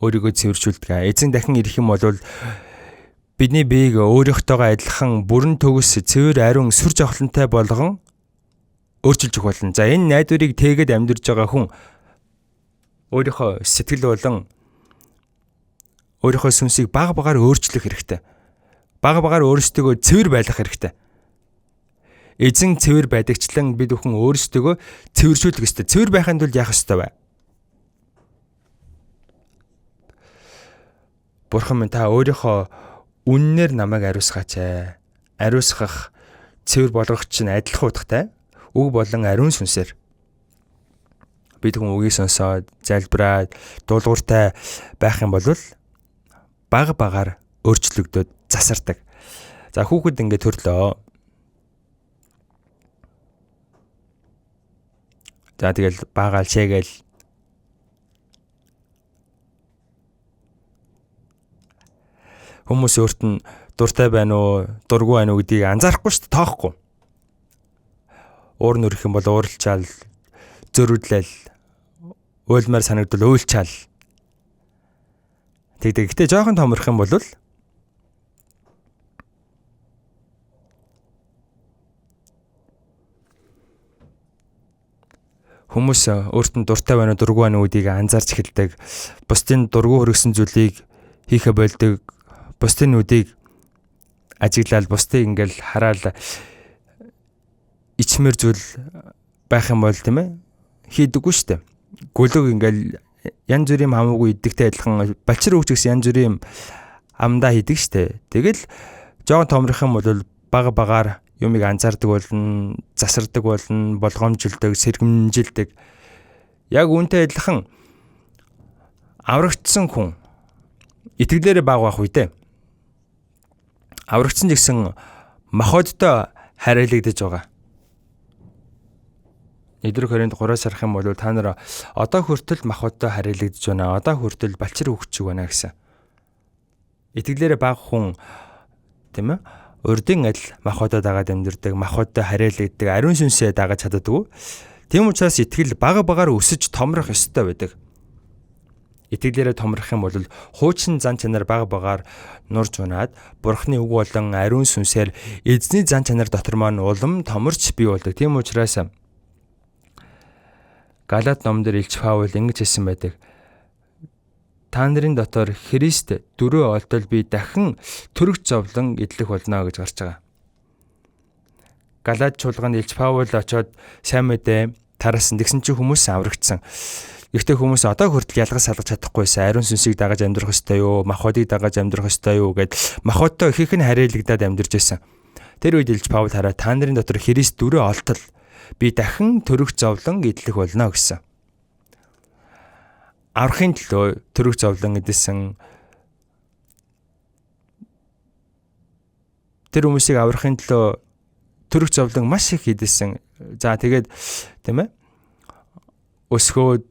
өөрийгөө цэвэршүүлдэг. Эзэн дахин ирэх юм бол бидний биеийг өөрийнхтэйгоо адилхан бүрэн төгс цэвэр ариун сүр жавхлантай болгон өөрчилж өгөх болно. За энэ найдварыг тээгээд амьдарч байгаа хүн Өөрийнхөө сэтгэл болон өөрийнхөө сүнсийг бага багаар өөрчлөх хэрэгтэй. Бага багаар өөрсдөө цэвэр байлгах хэрэгтэй. Эзэн цэвэр байдагчлан бид бүхэн өөрсдөө цэвэршүүлэх ёстой. Цэвэр байхын тулд яах ёстой вэ? Бурхан минь, та өөрийнхөө үннээр намайг ариусгаач ээ. Ариусгах, цэвэр болгох чинь адилхан утгатай. Үг болон ариун сүнсээр. Бид хүн үгийг сонсоод, залбираад, дуулууртай байх юм бол бага багаар өөрчлөгдөд засардаг. За, хүүхэд ингээд төрлөө. За, тэгэл баагаал шээгээл хүмүүс өөрт нь дуртай байна уу, дургүй байна уу гэдгийг анзаарахгүй шүү дээ, тоохгүй. Уур нүрэх юм бол ууралчаал, зөрүүдлээл, уйлмаар санагдвал уйлчаал. Тэгдэг. Гэтэ жоохон томрох юм бол хүмүүс өөрт нь дуртай байна уу, дургүй байна уу гэдгийг анзаарч эхэлдэг. Бусдын дургүй хөргсөн зүйлийг хийхэ болдог. Бусдын нүдийг ажиглал, бусдыг ингээл хараал ичмэр зүйл байх юм бол, тийм ээ, хийдэггүй шүү дээ. Гөлөг ингээл янз бүрийн хамаагүй идэгтэй адилхан балчир хүүч гэсэн янз бүрийн амдаа хийдэг шүү дээ. Тэгэл жоохон томрох юм бол бага багаар юмыг анзаардаг болно, засардаг болно, болгоомжилдог, сэргэмжилдэг. Яг үүнтэй адилхан аврагдсан хүн итгэлээрээ баг байх үедээ аврагдсан ч гэсэн махбодтой харьяалагдаж байгаа. 1-р Коринт 3-аас харах юм бол та нар одоо хүртэл махбодтой харьяалагдаж байна. Одоо хүртэл балчир хөгжиж байна гэсэн. Итгэлээрээ баг хүн, тийм ээ, урдын адил махбодоо дагаад амьдардаг, махбодтой харьяалагддаг, ариун сүнсээ дагаж чаддаггүй. Тийм учраас итгэл бага багаар өсөж томрох ёстой байдаг. Итгэлээрээ томрох юм бол хуучин зан чанар бага багаар нурж унаад Бурхны үг болон ариун сүнсээр эзний зан чанар дотор маань улам томорч бий болдог. Тийм учраас Галат номдэр Илч Паул ингэж хэлсэн байдаг. Та нарын дотор Христ дөрөв олдол би дахин төрөг зовлон эдлэх болно гэж гарч байгаа. Галат чуулганд Илч Паул очоод сайн мэдээ тараасан. Тэгсэн чинь хүмүүс аврагдсан. Гэхдээ хүмүүс одоо хүртэл ялгаж салгаж чадахгүйсэн. Ариун сүнсийг дагаж амьдрах ёстой юу, махбодыг дагаж амьдрах ёстой юу гэд махбодтой ихэнх нь харьяалагдаад амьдарч байсан. Тэр үед Илч Паул хараа та нарын дотор Христ дөрөв олтол би дахин төрөх зовлон эдлэх болно гэсэн. Аврахын төлөө төрөх зовлон эдэлсэн. Тэр хүмүүсийг аврахын төлөө төрөх зовлон маш их эдэлсэн. За тэгээд, тийм ээ, өсгөө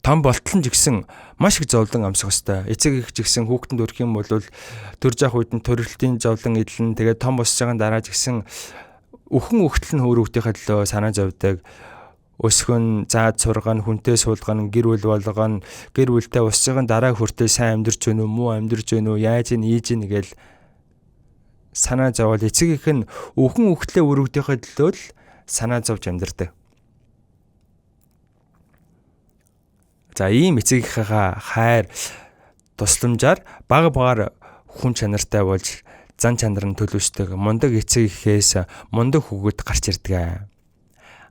том болтол нь ч гэсэн маш их зовлон амсах ёстой. Эцэг их ч гэсэн хүүхдэнд өрөх юм бол төрж явах үед нь төрөлтийн зовлон эдлэн, тэгээд том босч байгаа дараа ч гэсэн өхөн өгтөл нь хөр хүүхдийнхээ төлөө санаа зовдөг. Өсгөн, заад сургана, хүнтэй суулгана, гэр бүл болгоно, гэр бүлтэй усж байгаа дараа хүртэл сайн амьдарч гэнэ үү, муу амьдарч гэнэ үү, яаж ийн ийж ийн гээл санаа зовоол эцэг их нь өхөн өгтлээ өрөвдийнхээ төлөө л санаа зовж амьдардаг. За ийм эцэг эхийнхээ хайр тусламжаар бага багаар хүн чанартай болж зан чанар нь төлөвшдөг. Мундаг эцэг эхээс мундаг хүүхэд гарч ирдэг.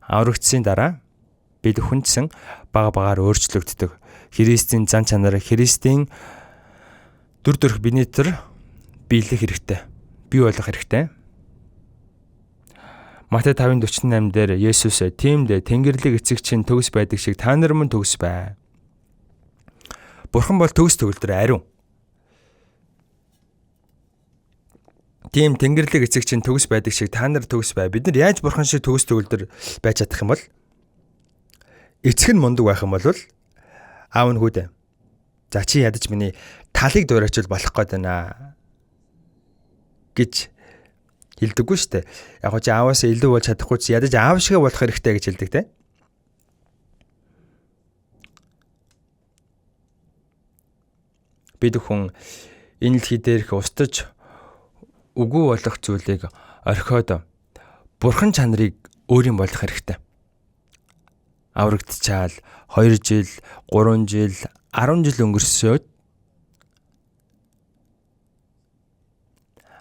Аврагдсны дараа бид хүндсэн бага багаар өөрчлөгддөг. Христийн зан чанар, Христийн дүр төрх бидний төр биелэх хэрэгтэй. Бий болох хэрэгтэй. Матай 5:48 дээр Есүс тиймдээ Тэнгэрлэг эцэг чинь төгс байдаг шиг та нар мөн төгс бай. Бурхан бол төгс төгөлдөр ариун. Тийм Тэнгэрлэг эцэг чинь төгс байдаг шиг та нар төгс бай. Бид нар яаж бурхан шиг төгс төгөлдөр байж чадах юм бол? Эцэг нь мундаг байх юм бол аав нь хүүдээ. За чи ядаж миний талыг дуурайчвал болох гээд байна гэж хэлдэггүй шүү дээ. Яг гоо чи ааваасаа илүү болж чадахгүй чи ядаж аав шигэ болох хэрэгтэй гэж хэлдэг те. Бид хүн энэ дэлхий дээрх устж үгүй болох зүйлийг орхиод бурхан чанарыг өөрийн болох хэрэгтэй. Аврагдчаал 2 жил, 3 жил, 10 жил өнгөрсөөд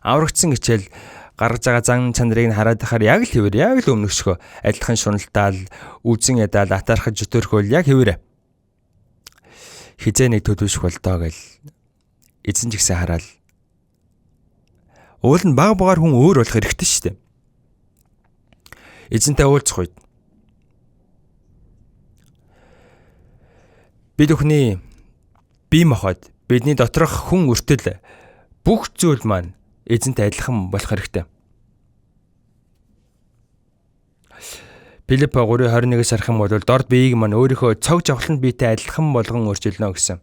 аврагдсан хичээл гаргаж байгаа зан чанарыг нь хараад байхаар яг л хэвээр, яг л өмнөхшгөө адилхан шуналтаал, үзэн ядаал, атаархаж жөтөрхөөл яг хэвээрээ. Хизээ нэг төлөвшөх болдоо гэл эзэн ч гэсэн хараал. Уул нь баг багаар хүн өөр болох хэрэгтэй шүү дээ. Эзэнтэй уулзах үед бид бүхний бие махбод, бидний доторх хүн өртөл бүх зүйл маань эзэнтэй адилхан болох хэрэгтэй. Филипп 3:21-ээс харах юм бол дорд биеийг маань өөрийнхөө цог жавхланд биетэй адилхан болгон өөрчилнө гэсэн.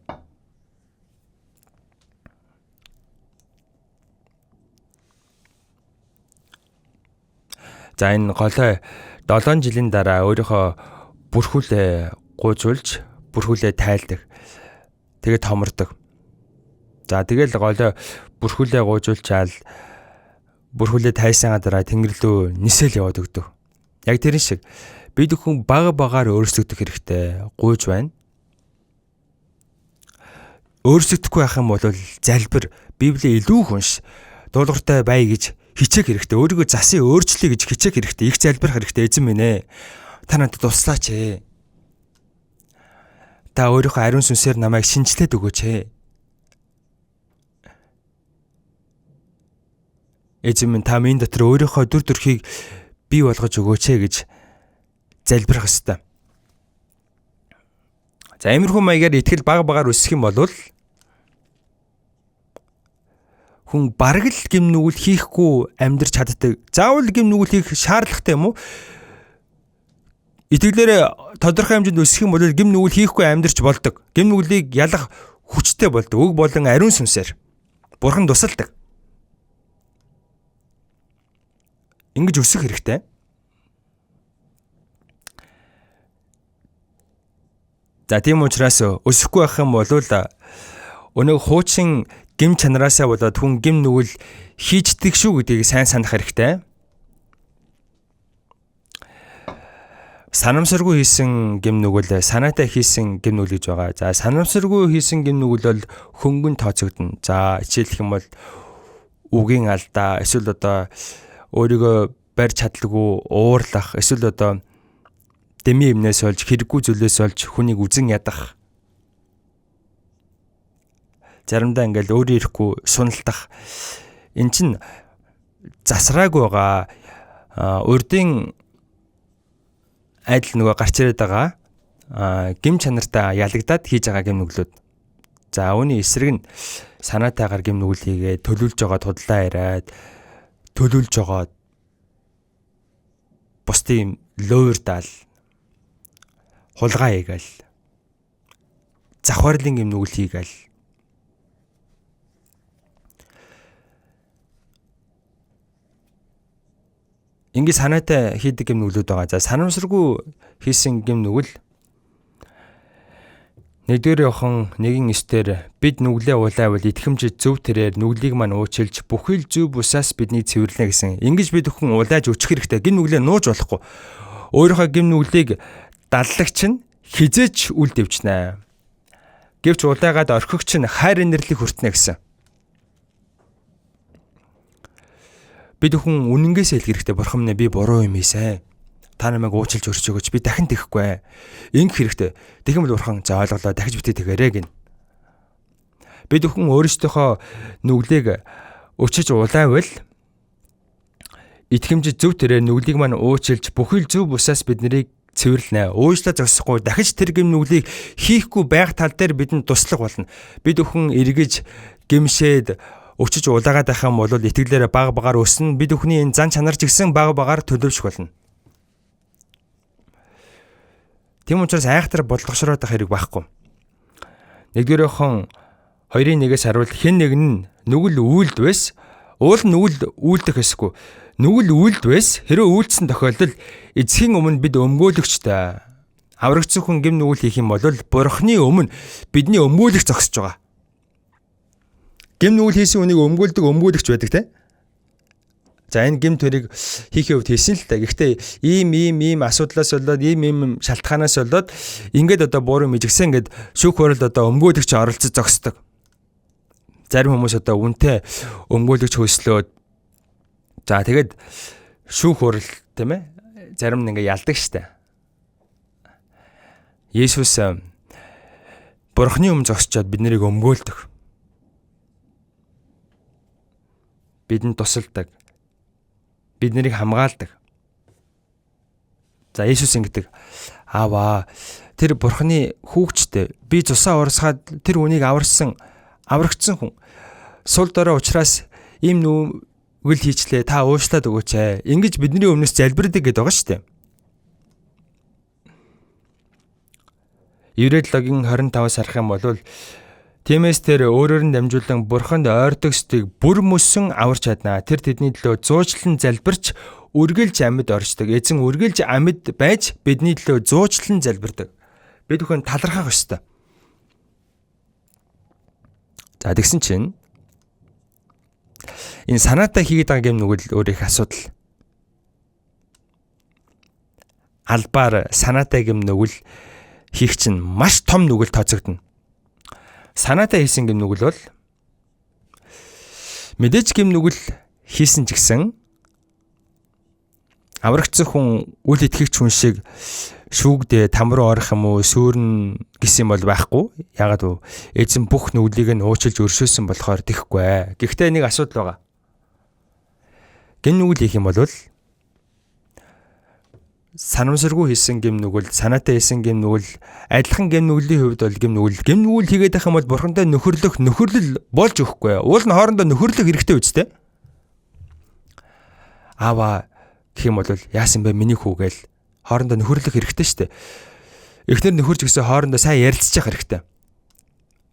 За энэ голой 7 жилийн дараа өөрийнхөө бүрхүүлээ гуйжуулж, бүрхүүлээ тайлдаг. Тэгээд томордог. За тэгэл голой бүрхүүлээ гуйжуулчаал бүрхүүлээ тайсангаа дараа тэнгэр лөө нисэл яваад өгдөг. Яг тэр шиг бид бүхэн баг багаар өөрчлөгдөх хэрэгтэй. Гуйж байна. Өөрчлөгдөхгүй байх юм бол залбир, Библийг илүү хүнш, дуулууртай бай гэж хичээх хэрэгтэй. Өөрийгөө засын өөрчлөе гэж хичээх хэрэгтэй. Их залбирах хэрэгтэй. Эзэн минь ээ. Та надад туслаач ээ. Та өөрийнхөө ариун сүнсээр намайг шинчлээд өгөөч ээ. Эзэн минь та минь дотор өөрийнхөө дүр төрхийг бий болгож өгөөч ээ гэж залбирах ёстой. За иймэрхүү маягаар итгэл баг багаар өсөх юм бол хүн бараг л гэм нүгэл хийхгүй амьдрч чаддаг. Заавал гэм нүгэл хийх шаардлагатай юм уу? Итгэлээрээ тодорхой хэмжээнд өсөх юм бол гэм нүгэл хийхгүй амьдрч болдог. Гэм нүглийг ялах хүчтэй болдог. Үг болон ариун сүнсээр Бурхан тусалдаг. Ингэж өсөх хэрэгтэй. За тийм учраас өсөхгүй байх юм бол өнөө хуучин гэм чанараасаа болоод хүн гэм нүгэл хийждэг шүү гэдгийг сайн санах хэрэгтэй. Санамсаргүй хийсэн гэм нүгэл, санаатай хийсэн гэм нүгэл гэж байгаа. За санамсаргүй хийсэн гэм нүгэл бол хөнгөн тооцогдно. За жишээлх юм бол үгийн алдаа, эсвэл одоо өөрийгөө барьж чадалгүй уурлах, эсвэл одоо дэмий юмнээс олж, хэрэггүй зүйлээс олж хүнийг үзен ядах. Заримдаа ингээл өөрөө ирэхгүй суналтах. Эн чинь засраагүй байгаа урдын адил нөгөө гарч ирээд байгаа гэм чанартаа ялагдаад хийж байгаа гэм нүглүүд. За үүний эсрэг нь санаатайгаар гэм нүгэл хийгээ төлөвлөж байгаа тудлаа яриад төлөвлөж байгаа бусдын луурдаал хулгай хийгээл завхаарлын гэм нүгэл хийгээл ингэ санаатай хийдэг гэм нүглүүд байгаа. За санамсаргүй хийсэн гэм нүгэл 1-р Иохан 1:9-ээр бид нүглээ улаавал итгэмж зөв тэрээр нүглийг маань уучлж бүхэл зөв бусаас биднийг цэвэрлэнэ гэсэн. Ингэж бид бүхэн улааж өчөх хэрэгтэй. Гэм нүглээ нууж болохгүй. Өөрийнхөө гэм нүглийг даллагч нь хизээч үл дэвжнэ. Гэвч улаагаад орхигч нь хайр инэрлийг хүртнэ гэсэн. Бид бүхэн үнэнгээсээ хэлэх хэрэгтэй. Бурхан минь би буруу юм хийсэн. Та намайг уучлж өрч өгөөч. Би дахин тэхгүй. Ингэх хэрэгтэй. Тэгэх юм бол бурхан за ойлголоо дахиж битгий тэгээрэй гэнэ. Бид бүхэн өөрсдийнхөө нүглийг өчөж улаавал итгэмж зөв тэрээр нүглийг маань уучлж бүхэл зөв бусаас бид нарыг цэвэрлэнэ. Уучлаа зогсохгүй дахиж тэр гэм нүглийг хийхгүй байх тал дээр бидэнд туслах болно. Бид бүхэн эргэж гэмшээд өчөж улаагаад байх юм бол итгэлээрээ баг багаар өснө. Бид бүхний энэ зан чанар ч гэсэн баг багаар төлөвшөх болно. Тийм учраас айхтар бодлогошроод байх хэрэг байхгүй. 1-р Иохан 2:1-ээс харуул хэн нэг нь нүгэл үйлд байс, уул нүгэл үйлдэх эсгүй. Нүгэл үйлд байс, хэрвээ үйлдсэн тохиолдолд эцгийн өмнө бид өмгөөлөгчтэй. Аврагдсан хүн гэм нүгэл хийх юм бол Бурхны өмнө бидний өмгөөлөгч зогсож байгаа. Гэм нүгэл хийсэн хүнийг өмгөөлдөг өмгөөлөгч байдаг те. За энэ гэмт хэрэг хийхээ үед хийсэн л та. Гэхдээ ийм ийм ийм асуудлаас болоод ийм ийм шалтгаанаас болоод ингээд одоо буруу мижигсэн ингээд шүүх хуралд одоо өмгөөлөгч оролцож зогсдог. Зарим хүмүүс одоо үнтэй өмгөөлөгч хөөслөөд за тэгээд шүүх хурал тийм ээ зарим нь ингээд ялдаг штэ. Есүс Бурхны өмнө зогсчоод бид нарыг өмгөөлдөг. Бидэнд тусалдаг. Бид нарыг хамгаалдаг. За Иесус ингэдэг. Ааваа тэр Бурхны хүүгчтэй би цусаа урсгаад тэр үнийг аварсан аврагдсан хүн. Сул дорой учраас ийм нүгэл хийчлээ та уушлаад өгөөч ээ. Ингэж бидний өмнөөс залбирдаг гэдэг байгаа шүү дээ. Еврей 7-гийн 25-аас харах юм бол тиймээс тэр өөрөөр нь дамжуулан Бурханд ойрдог стыг бүр мөсөн аварч чаднаа. Тэр тэдний төлөө зуучлан залбирч үргэлж амьд оршдог. Эзэн үргэлж амьд байж бидний төлөө зуучлан залбирдаг. Бид бүхэн талархах ёстой. За тэгсэн чинь энэ санаатай хийгээд байгаа юм нүгэл өөр их асуудал. Албаар санаатай гэм нүгэл хийх чинь маш том нүгэл тооцогдно. Санаатай хийсэн гэм нүгэл бол мэдээж гэм нүгэл хийсэн ч гэсэн аврагдсан хүн үл итгэгч хүн шиг шүүгдээ там руу орох юм уу сүрнэ гэсэн юм бол байхгүй. Ягаад вэ? Эзэн бүх нүглийг нь уучлж өршөөсөн болохоор тэхгүй. Гэхдээ нэг асуудал байгаа. Гэм нүгэл хийх юм бол санамсаргүй хийсэн гэм нүгэл, санаатай хийсэн гэм нүгэл, адилхан гэм нүглийн хувьд бол гэм нүгэл, гэм нүгэл хийгээд байх юм бол бурхантай нөхөрлөх нөхөрлөл болж өгөхгүй. Уул нь хоорондоо нөхөрлөх хэрэгтэй үстэй. Аава гэх юм бол яасан бэ миний хүү гээл хоорондоо нөхөрлөх хэрэгтэй шүү дээ. Эхнэр нөхөрч гэсэн хоорондоо сайн ярилцчих хэрэгтэй.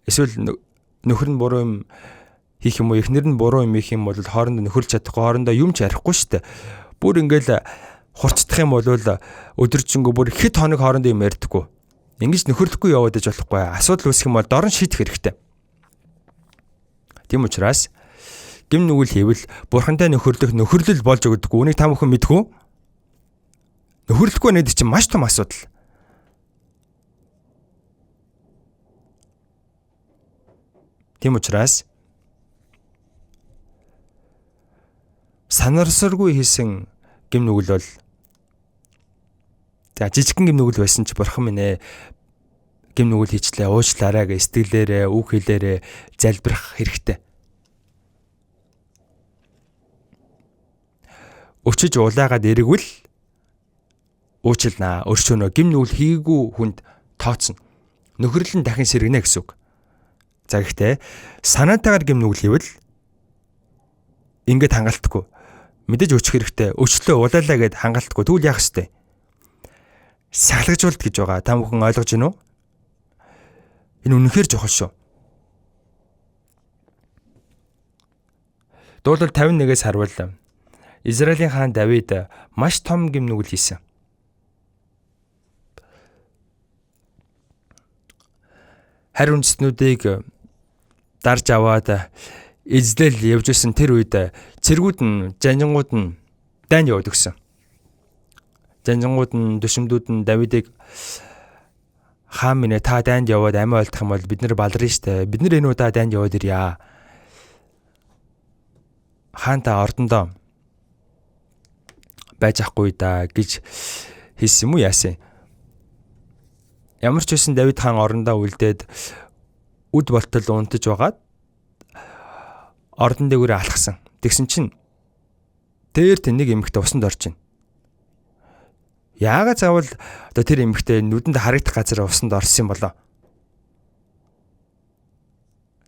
Эсвэл нөхөр нь буруу юм хийх юм уу, эхнэр нь буруу юм хийх юм бол хоорондоо нөхөрлж чадахгүй, хоорондоо юм ч ярихгүй шүү дээ. Бүр ингээл хурцдах юм бол өдөржингөө бүр хэд хоног хоорондоо юм ярьдаггүй. Ингэж нөхөрлөхгүй яваад иж болохгүй. Асуудал үүсэх юм бол дорн шийдэх хэрэгтэй. Тийм учраас гэм нүгэл хийвэл бурхантай нөхөрлөх нөхөрлөл болж өгдөггүй. Үүнийг та бүхэн мэдэх үү? Нөхөрлөхгүй нэдэг чинь маш том асуудал. Тийм учраас санарсаргүй хийсэн гэм нүгэл бол за жижигхэн гэм нүгэл байсан ч бурхан минь ээ гэм нүгэл хийчлээ уучлаарай гэж сэтгэлээрээ үг хэлээрээ залбирах хэрэгтэй. Өчөж улаагаад эргвэл уучлнаа, өршөөнө гэм нүгэл хийгээгүй хүнд тооцно. Нөхөрлөл нь дахин сэргэнэ гэсэн үг. За гэхдээ санаатайгаар гэм нүгэл хийвэл ингээд хангалтгүй. Мэдээж өчөх хэрэгтэй. Өчлөө улаалаа гэд хангалтгүй. Тэгвэл яах ёстой? Сахилгажуулт гэж байгаа. Та бүхэн ойлгож байна уу? Энэ үнэхээр чухал шүү. Дуулал 51-ээс харвал Израилийн хаан Давид маш том гэм нүгэл хийсэн. Харь үндэстнүүдийг дарж аваад эзлэл явж исэн тэр үед цэргүүд нь жанжингууд нь дайнд яваад өгсөн. Жанжингууд нь төшөмдүүд нь Давидыг хаан минь та дайнд яваад амиа олдох юм бол бид нар баларна штэ. Бид нар энэ удаа дайнд яваад ирье. Хаан та ордондоо байж ахгүй да гэж хэлсэн юм уу яасан? Ямар ч байсан Давид хаан орондоо үлдээд үд болтол унтаж байгаад ордон дээгүүрээ алхсан. Тэгсэн чинь дээр тэн нэг эмэгтэй усанд орж ийн. Яагаад заавал одоо тэр эмэгтэй нүдэнд харагдах газар усанд орсон юм болоо?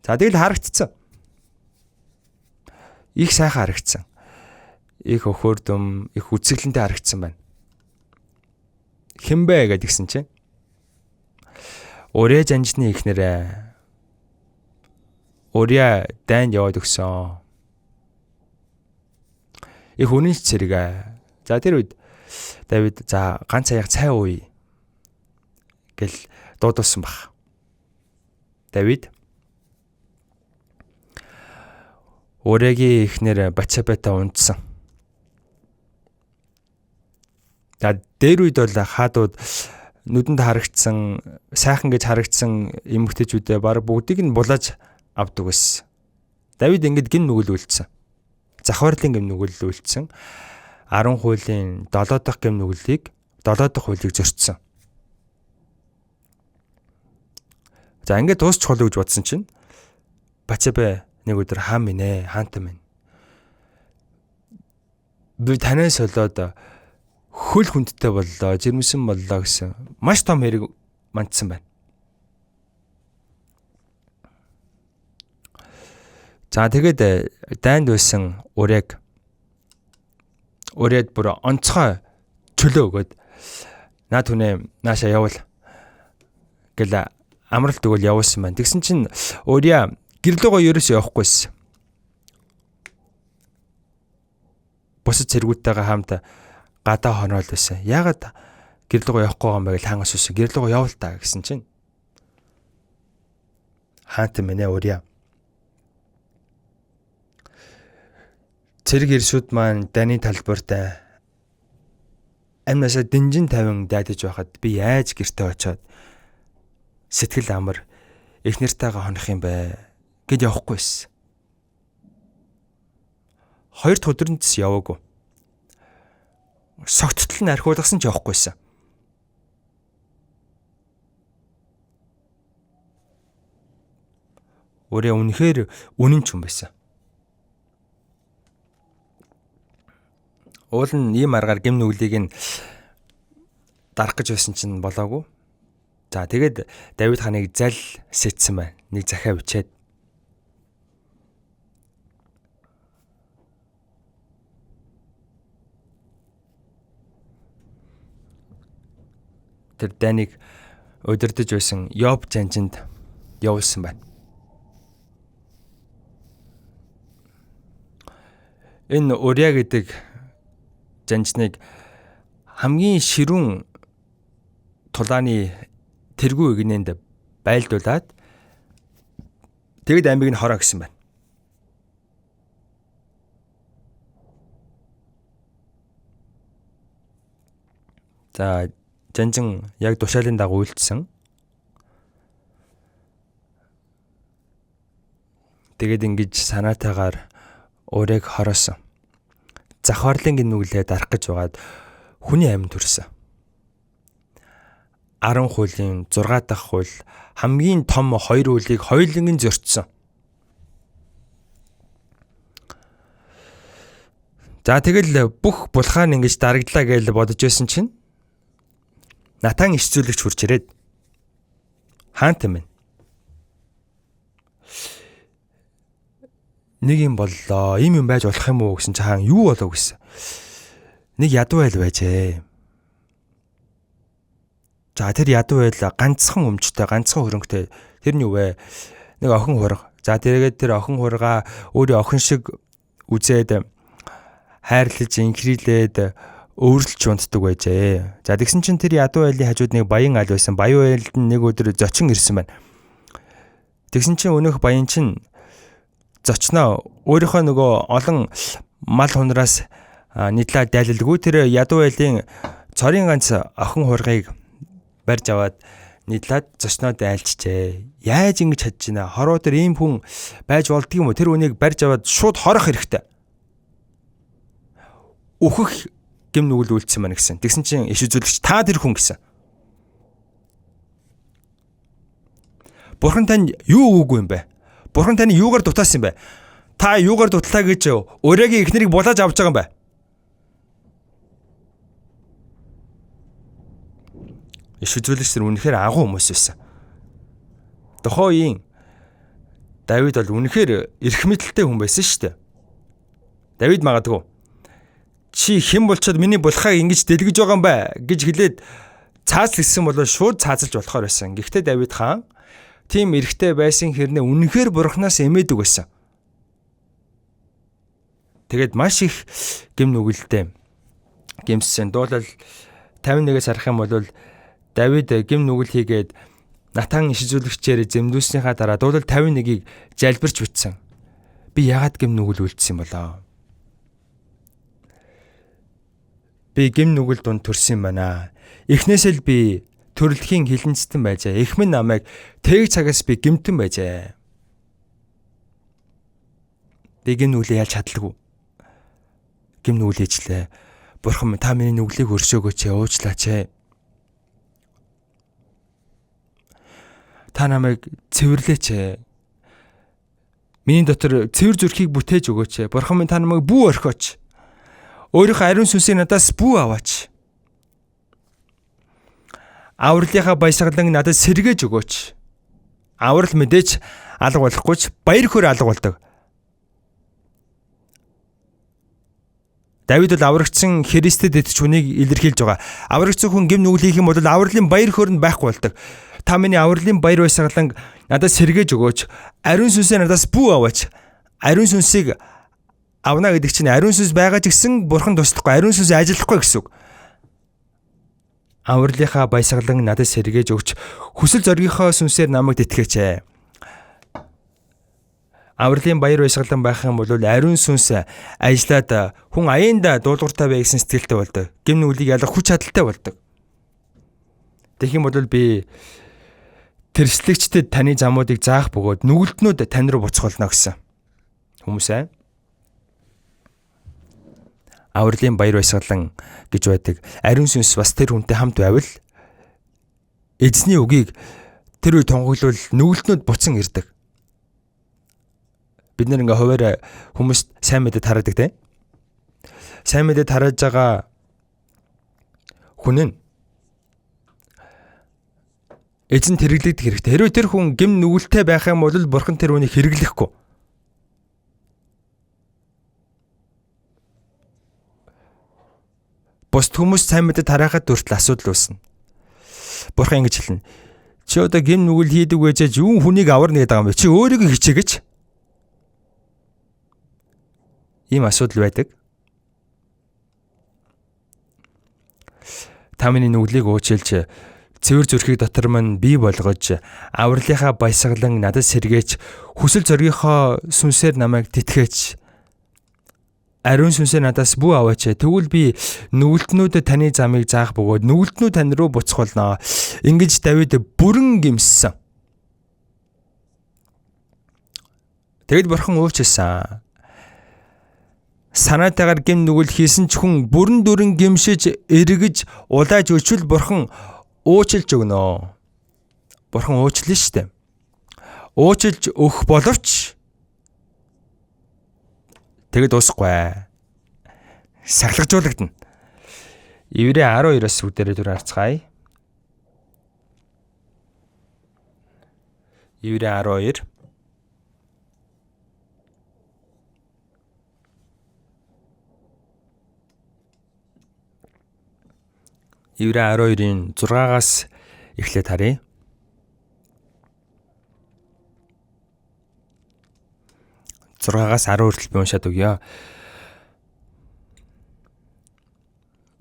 За тэгэл харагдцсан. Их сайхан харагдсан. Их өхөрдөм, их үзэсгэлэнтэй харагдсан байна. Хэн бэ гэдгсэн чинь Урья жанжны эхнэрээ Урья дайнд яваад өгсөн. Их үнэн ч зэрэг. За тэр үед Давид за ганц аяга цай ууя гэл дуудуулсан баг. Давид Урьягийн эхнэр Батшебатай унтсан. За дээр үед бол хаадууд нүдэнд харагдсан, сайхан гэж харагдсан эмэгтэйчүүдээ баг бүгдийг нь булааж авдаг байсан. Давид ингэж гин нүгэл үйлдсэн. Завхаарлын гим нүгэл үйлдсэн. 10 хуулийн 7 дахь гим нүглийг 7 дахь хуулийг зөрчсөн. За ингээд дуусчих болов гэж бодсон чинь Бачабе нэг өдөр хаан минь ээ, хаантай минь. Би танаас болоод хөл хүндтэй боллоо, жирэмсэн боллоо гэсэн маш том хэрэг мандсан байна. За тэгээд дайнд байсан Уряг Уряд бүр онцгой чөлөө өгөөд наа түнээ нааша явуул гэл амралт өгөөл явуулсан байна. Тэгсэн чинь Уря гэрлөөгөө ерөөсөө явахгүйсэн. Бусад цэргүүдтэйгээ хамт гадаа хоноол байсан. Яагаад гэрлөөгөө явахгүй байгаа юм бэ гэж хаан асуусан. Гэрлөөгөө явуул та гэсэн чинь хаантай минь Уря. Цэрэг ирсүүд маань дайны талбарт амнасаа дэнжин тавин дайдаж байхад би яаж гэртээ очиод сэтгэл амар их нэртэйгээ хонох юм бэ гэд явахгүй байсан. Хоёр дахь өдөр нь ч яваагүй. Согттол нь архиулгасан ч явахгүйсэн. Өөрөө үнэхээр үнэн ч юм байсан. Уул нь ийм аргаар гим нүглийг нь дарах гэж байсан чинь болоогүй. За тэгээд Давид хааныг зал сэтсэн байна. Нэг захиа бичээд тэр дайныг удирдах байсан Йоб жанжинд явуулсан байна. Энэ Уря гэдэг жанжныг хамгийн ширүүн тулааны тэргүү эгнээнд байлдуулаад тэгэд амийг нь хороо гэсэн байна. За жанжин яг тушаалын дагуу үйлдсэн. Тэгээд ингэж санаатайгаар Уряг хороосон. Завхаарлын гин нүглээ дарах гэж байгаад хүний амь төрсөн. 10 хуулийн 6 дахь хууль хамгийн том хоёр хуулийг хоёуланг нь зөрчсөн. За тэгэл бүх булхаан ингэж дарагдлаа гэж бодож байсан чинь Натан иш зүйлэгч хурж ирээд хаантай минь нэг юм боллоо, ийм юм байж болох юм уу гэсэн чинь хаан юу болов гэсэн. Нэг ядуу айл байжээ. За тэр ядуу айл ганцхан өмчтэй, ганцхан хөрөнгөтэй. Тэр нь юу вэ? Нэг охин хурга. За тэгээд тэр охин хургаа өөрөө охин шиг үзээд хайрлаж, инхрийлээд өөрлөж унтдаг байжээ. За тэгсэн чинь тэр ядуу айлын хажууд нэг баян айл байсан. Баян айлд нь нэг өдөр зочин ирсэн байна. Тэгсэн чинь өнөөх баян чинь зочноо өөрийнхөө нөгөө олон мал хунраас нийтлээ дайлалгүй тэр ядуу айлын цорын ганц охин хургийг барьж аваад нийтлээд зочноо дайлчжээ. Яаж ингэж чадж байна? Хороо тэр ийм хүн байж болдго юм уу? Тэр үнийг барьж аваад шууд хорох хэрэгтэй. Үхэх гим нүгэл үйлдсэн байна гэсэн. Тэгсэн чинь иш үзүүлэгч та тэр хүн гэсэн. Бурхан танд юу өгөөгүй юм бэ? Бурхан таны юугаар дутаасан юм бэ? Та юугаар дутлаа гэж Урягийн эхнэрийг булааж авч байгаа юм бэ? Иш үзүүлэгч нар үнэхээр агуу хүмүүс байсан. Тухайн үеийн Давид бол үнэхээр эрх мэдэлтэй хүн байсан шүү дээ. Давид магадгүй чи хэн болчоод миний булхайг ингэж дэлгэж байгаа юм бэ гэж хэлээд цаазлсан бол шууд цаазалж болохоор байсан. Гэхдээ Давид хаан тийм эрхтэй байсан хэрнээ үнэхээр бурхнаас эмээдэг байсан. Тэгээд маш их гим нүгэлтэй гимссэн. Дуулал 51-ээс харах юм бол Давид гим нүгэл хийгээд Натан иш үзүүлэгчээр зэмлүүлснийхаа дараа дуулал 51-ийг залбирч бичсэн. Би яагаад гим нүгэл үйлдсэн болоо? Би гим нүгэл дунд төрсөн юм байна. Эхнээсээ л би төрөлхийн хилэнцтэн байжээ. Эх минь намайг тэг цагаас би гимтэн байжээ. Би гим нүглээ ялж чадалгүй. Гим нүгэл хийжлээ. Бурхан минь та миний нүглийг өршөөгөөч, уучлаач. Та намайг цэвэрлээч. Миний дотор цэвэр зүрхийг бүтээж өгөөч. Бурхан минь та намайг бүү орхиоч. Өөрийнхөө ариун сүнсийг надаас бүү аваач. Авралынхаа баясгалан надад сэргээж өгөөч. Аврал мэдээж алга болохгүй ч баяр хөөр алга болдог. Давид бол аврагдсан Христэд итгэж хүнийг илэрхийлж байгаа. Аврагдсан хүн гэм нүгэл хийх юм бол авралын баяр хөөр нь байхгүй болдог. Та миний авралын баяр баясгалан надад сэргээж өгөөч. Ариун сүнсээ надаас бүү аваач. Ариун сүнсийг авна гэдэг чинь ариун сүнс байгаа ч гэсэн бурхан туслахгүй, ариун сүнс ажиллахгүй гэсэн үг. Авралынхаа баясгалан надад сэргээж өгч, хүсэл зоригийнхоо сүнсээр намайг тэтгэж. Авралын баяр баясгалан байх юм бол ариун сүнс ажиллаад хүн аяанда дуулууртай бай гэсэн сэтгэлтэй болдог. Гэм нүглийг ялах хүч чадалтай болдог. Тэгэх юм бол би тэрслэгчдэд таны замуудыг заах бөгөөд нүгэлтнүүд тань руу буцах болно гэсэн. Хүмүүсээ авралын баяр баясгалан гэж байдаг. Ариун сүнс бас тэр хүнтэй хамт байвал эзний үгийг тэр үе тунгаглавал нүгэлтнүүд буцан ирдэг. Бид нэр ингээ хуваарь хүмүүст сайн мэдээ тараадаг те. Сайн мэдээ тарааж байгаа хүн нь эзэн хэрэглэгдэх хэрэгтэй. Хэрвээ тэр хүн гэм нүгэлтэй байх юм бол бурхан тэр хүнийг хэрэглэхгүй. Бусд хүмүүс сайн мэдээ тараахад хүртэл асуудал үүснэ. Бурхан ингэж хэлнэ. Чи одоо гэм нүгэл хийдэг байжээж юун хүнийг аварна гэдэг юм бэ? Чи өөрийгөө хичээгээч. Ийм асуудал байдаг. Та миний нүглийг уучлж, цэвэр зүрхийг дотор минь бий болгож, авралынхаа баясгалан надад сэргээч, хүсэл зоригийнхоо сүнсээр намайг тэтгэж, ариун сүнсээр надаас бүү аваач. Тэгвэл би нүгэлтнүүдэд таны замыг заах бөгөөд нүгэлтнүүд тань руу буцах болно. Ингэж Давид бүрэн гимссэн. Тэгэд бурхан уучлсан. Санаатайгаар гэм нүгэл хийсэн ч хүн бүрэн дүрэн гимшиж, эргэж, улааж өчвөл бурхан уучлж өгнө. Бурхан уучлаа шүү дээ. Уучлж өгөх боловч тэгэд дуусахгүй. Сахилгажуулагдана. Еврей 12-оос бүгдээрээ түр харцгаая. Еврей 12. Еврей 12-ийн 6-аас эхлээд харъя. Зургаагаас 10 хүртэл би уншаад өгье.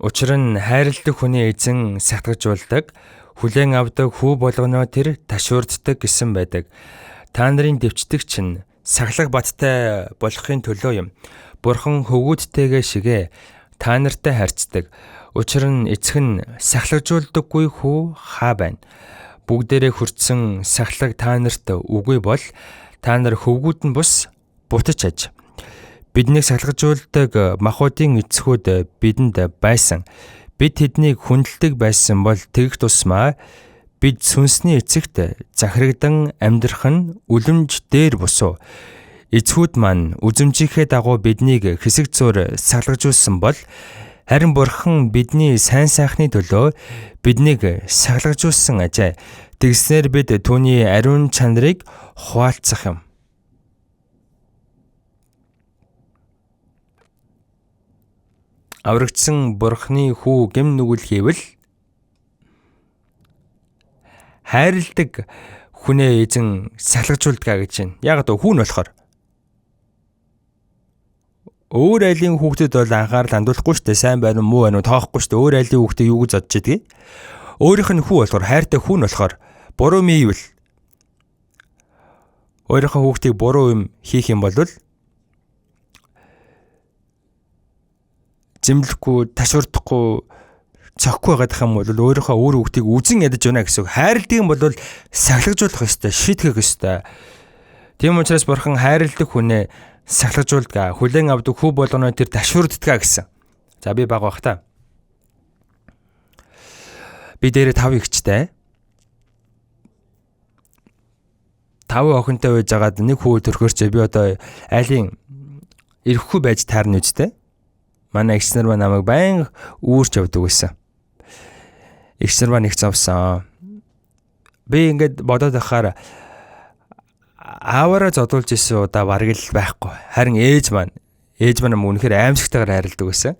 Учир нь хайрладаг хүний эзэн сахилгажуулдаг, хүлээн авдаг хүү болгоно тэр ташуурддаг гэсэн байдаг. Та нарын дэвчдэг чинь сахилга баттай болохын төлөө юм. Бурхан хөвгүүдтэйгээ шигэ та нартай харьцдаг. Учир нь эцэг нь сахилгажуулдаггүй хүү хаа байна. Бүгдээрээ хүртсэн сахилга та нарт үгүй бол та нар хөвгүүд нь бус бутаж аж. Биднийг сахилгажуулдаг махбодын эцгүүд бидэнд байсан. Бид тэднийг хүндэлдэг байсан бол тэгэх тусмаа бид сүнсний эцэгт захирагдан амьдрах нь үлэмж дээр бусуу. Эцгүүд маань үзэмжийнхээ дагуу биднийг хэсэг зуур сахилгажуулсан бол харин бурхан бидний сайн сайхны төлөө биднийг сахилгажуулсан ажээ. Тэгснээр бид түүний ариун чанарыг хуваалцах юм. Аврагдсан бурхны хүү гэм нүгэл хийвэл хайрладаг хүнээ эзэн сахилгажуулдаг гэж байна. Яг л хүн болохоор өөр айлын хүүхдэд бол анхаарал хандуулахгүй шүү дээ. Сайн байна уу муу байна уу тоохгүй шүү дээ. Өөр айлын хүүхдээ юу гэж бодож идэгий. Өөрийнх нь хүү болохоор хайртай хүн болохоор буруу юм ийвэл өөрийнхөө хүүхдийг буруу юм хийх юм бол Зэмлэхгүй, ташуурдахгүй, цохихгүй байгаадах юм бол өөрийнхөө үр хүүхдийг үзен ядаж байна гэсэн үг. Хайрладаг юм бол сахилгажуулах ёстой, шийтгэх ёстой. Тийм учраас бурхан хайрладаг хүнээ сахилгажуулдаг. Хүлээн авдаг хүү болгоно тэр ташуурддаг гэсэн. За би баг бах та. Би дээрээ 5 эгчтэй. 5 охинтой байж байгаад нэг хүү төрхөөрч би одоо айлын ирэхгүй байж таарна үстэй. Манай эгч нар маань намайг баян үүрч явдаг байсан. Эгч нар маань их зовсон. Би ингээд бодоод байхаар ааваараа зодуулж исэн удаа бараг л байхгүй. Харин ээж маань үнэхээр аимшигтайгаар хайрладаг байсан.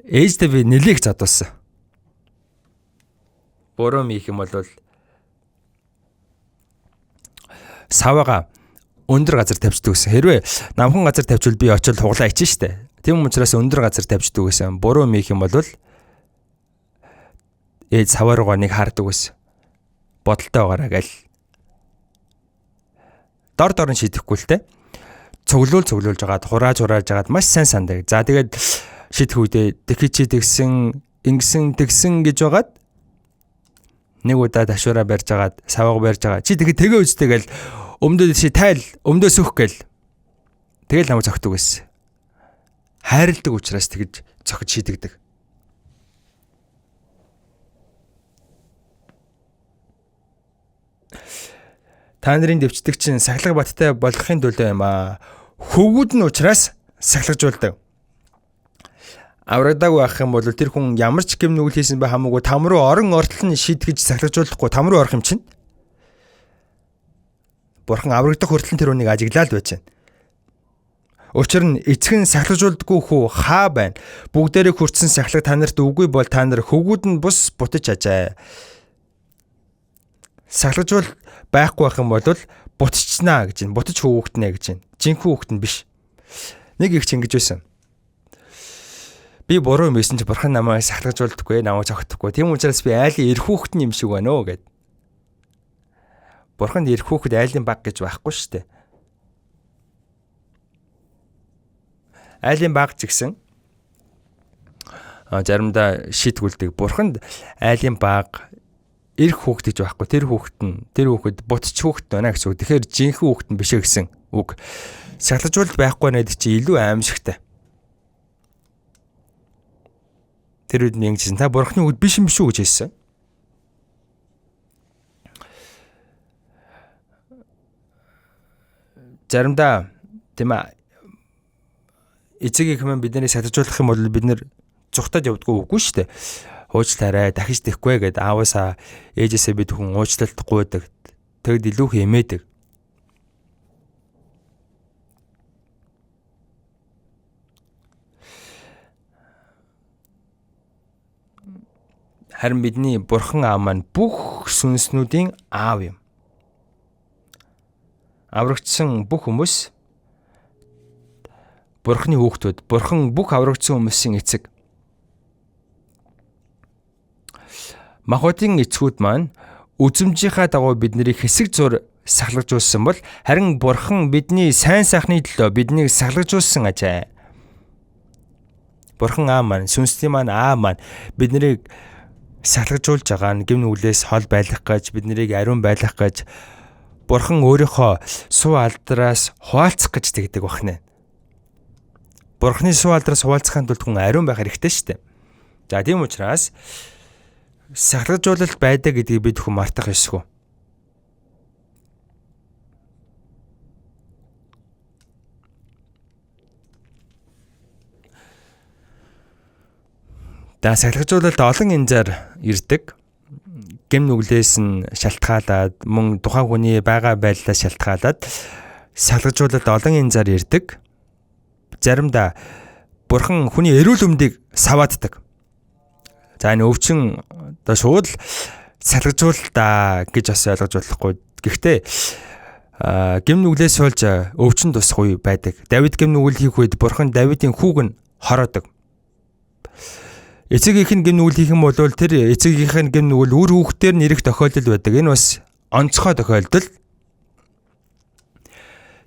Ээждээ би нэлээх зодуулсан. Буруу мих юм бол саваага өндөр газар тавьчихдаг гэсэн. Хэрвээ намхан газар тавьчвал би очил хуглаа ичнэ штэ. Тийм учраас өндөр газар тавьчихдаг гэсэн. Буруу мих юм бол ээж саваа руугаа нэг хардаг байсан. Бодолтой байгаараа гэл. Дор дор нь шидэхгүй л те. Цуглуул цуглуулж агаад хурааж агаад маш сайн сандаг. За тэгээд шидэх үедээ тэхий тэгсэн, ингэсэн тэгсэн гэж байгаад нэг удаа ташуураа барьж агаад саваага барьж байгаа. Чи тэгэхэд тэгээ үстэй гэл өмдөө чи тайл өмдөө сөх гэл. Тэгэл намайг зогтдөг байсан. Хайрладаг учраас тэгж цохиж шидэгдэг. Та нарын дэвчдэг чинь сахилга баттай болохын төлөө юм аа. Хөвгүүд нь учраас сахилгажуулдаг. Аврагдаг байх юм бол тэр хүн ямар ч гэм нүгэл хийсэн бай хамаагүй там руу орон ортол нь шийтгэж сахилгажуулахгүй там руу орох юм чинь. Бурхан аврагдах хүртэл тэр хүнийг ажиглаад байж байна. Учир нь эцэг нь сахилгажуулдаггүй хүү хаа байна. Бүгдээрээ хүртсэн сахилга та нарт үгүй бол та нар хөвгүүд нь бус бутаж ажээ. Сахилгажуул байхгүй байх юм бол бутчихнаа гэж байна. Бутаж хүүхднэ гэж байна. Жинхэнэ хүүхд нь биш. Нэг их ч ингэж байсан. Би буруу юм байсан чи бурхан намайг сахилгажуулдаггүй, намайг цогтдоггүй. Тийм учраас би айлын эрх хүүхэд юм шиг байна оо гэд. Бурхан эрх хүүхэд айлын баг гэж байхгүй шүү дээ. Айлын баг ч гэсэн заримдаа шийтгүүлдэг. Бурханд айлын баг эрх хүүхэд гэж байхгүй. Тэр хүүхэд нь тэр хүүхэд бутч хүүхэд байна гэсэн үг. Тэгэхээр жинхэнэ хүүхэд нь биш ээ гэсэн үг. Сахилгажуулалт байхгүй нэдэг чи илүү аимшигтай. Тэр үед нь ингэжсэн. Та бурхны хүүхэд биш юм шүү гэж хэлсэн. Заримдаа тийм ээ эцэг их маань биднийг сахилгажуулах юм бол бид нэр зүхтаад явдггүй үгүй шүү дээ. Уучлаарай, дахиж тэхгүй гэд ааваасаа ээжээсээ бид хүн уучлалт гуйдаг. Тэгэд илүү хэмээдэг. Харин бидний бурхан аав маань бүх сүнснүүдийн аав юм. Аврагдсан бүх хүмүүс бурхны хүүхдүүд, бурхан бүх аврагдсан хүмүүсийн эцэг. Махбодын эцгүүд маань үзмжийнхаа дагуу биднийг хэсэг зур сахилгажуулсан бол харин бурхан бидний сайн сайхны төлөө биднийг сахилгажуулсан ажээ. Бурхан аав маань, сүнсний маань аав маань биднийг сахилгажуулж байгаа нь гэм нүглээс хол байлгах гэж, биднийг ариун байлгах гэж, бурхан өөрийнхөө суу алдраас хуваалцах гэж тэгдэг бахнэ. Бурханы суу алдраас хуваалцахын тулд хүн ариун байх хэрэгтэй шүү дээ. За тийм учраас сахилгажуулалт байдаг гэдгийг бид хүн мартах ёсгүй. За сахилгажуулалт олон янзаар ирдэг. Гэм нүглээс нь шалтгаалаад мөн тухайн хүний байгаа байдлаас шалтгаалаад сахилгажуулалт олон янзаар ирдэг. Заримдаа бурхан хүний эрүүл мэндийг савааддаг. За энэ өвчин одоо шууд л сахилгажуулалтаа гэж бас ойлгож болохгүй. Гэхдээ гэм нүглээс болж өвчин тусах үе байдаг. Давид гэм нүгэл хийх үед бурхан Давидын хүүг нь хороодог. Эцэг их нь гэм нүгэл хийх юм бол тэр эцэг их нь гэм нүгэл үр хүүхдээр нь ирэх тохиолдол байдаг. Энэ бас онцгой тохиолдол.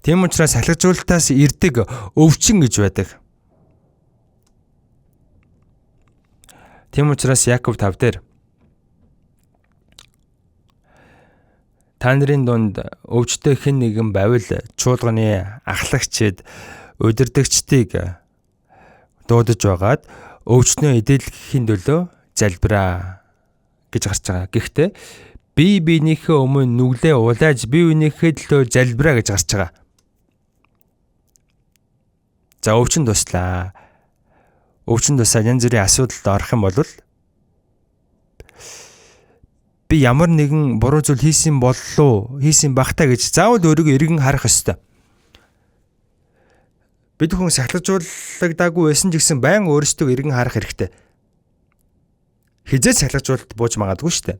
Тийм учраас сахилгажуулалтаас ирдэг өвчин гэж байдаг. Тийм учраас Яков 5 дээр та нарын дунд өвчтөй хэн нэгэн байвал чуулганы ахлагчид удирдагчдыг дуудаж байгаад өвчнөө эдэлгэхийн төлөө залбираа гэж гарч байгаа. Гэхдээ бие биенийхээ өмнө нүглээ улааж бие биенийхээ төлөө залбираа гэж гарч байгаа. За өвчин туслаа. Өвчин тусаад янз бүрийн асуудалд орох юм бол би ямар нэгэн буруу зүйл хийсэн боллоо, хийсэн байх та гэж заавал өөрийгөө эргэн харах ёстой. Бид хүн сахилгажуулагдаагүй байсан ч гэсэн байн өөрсдөө эргэн харах хэрэгтэй. Хизээ сахилгажуулалт бууж магадгүй шүү дээ.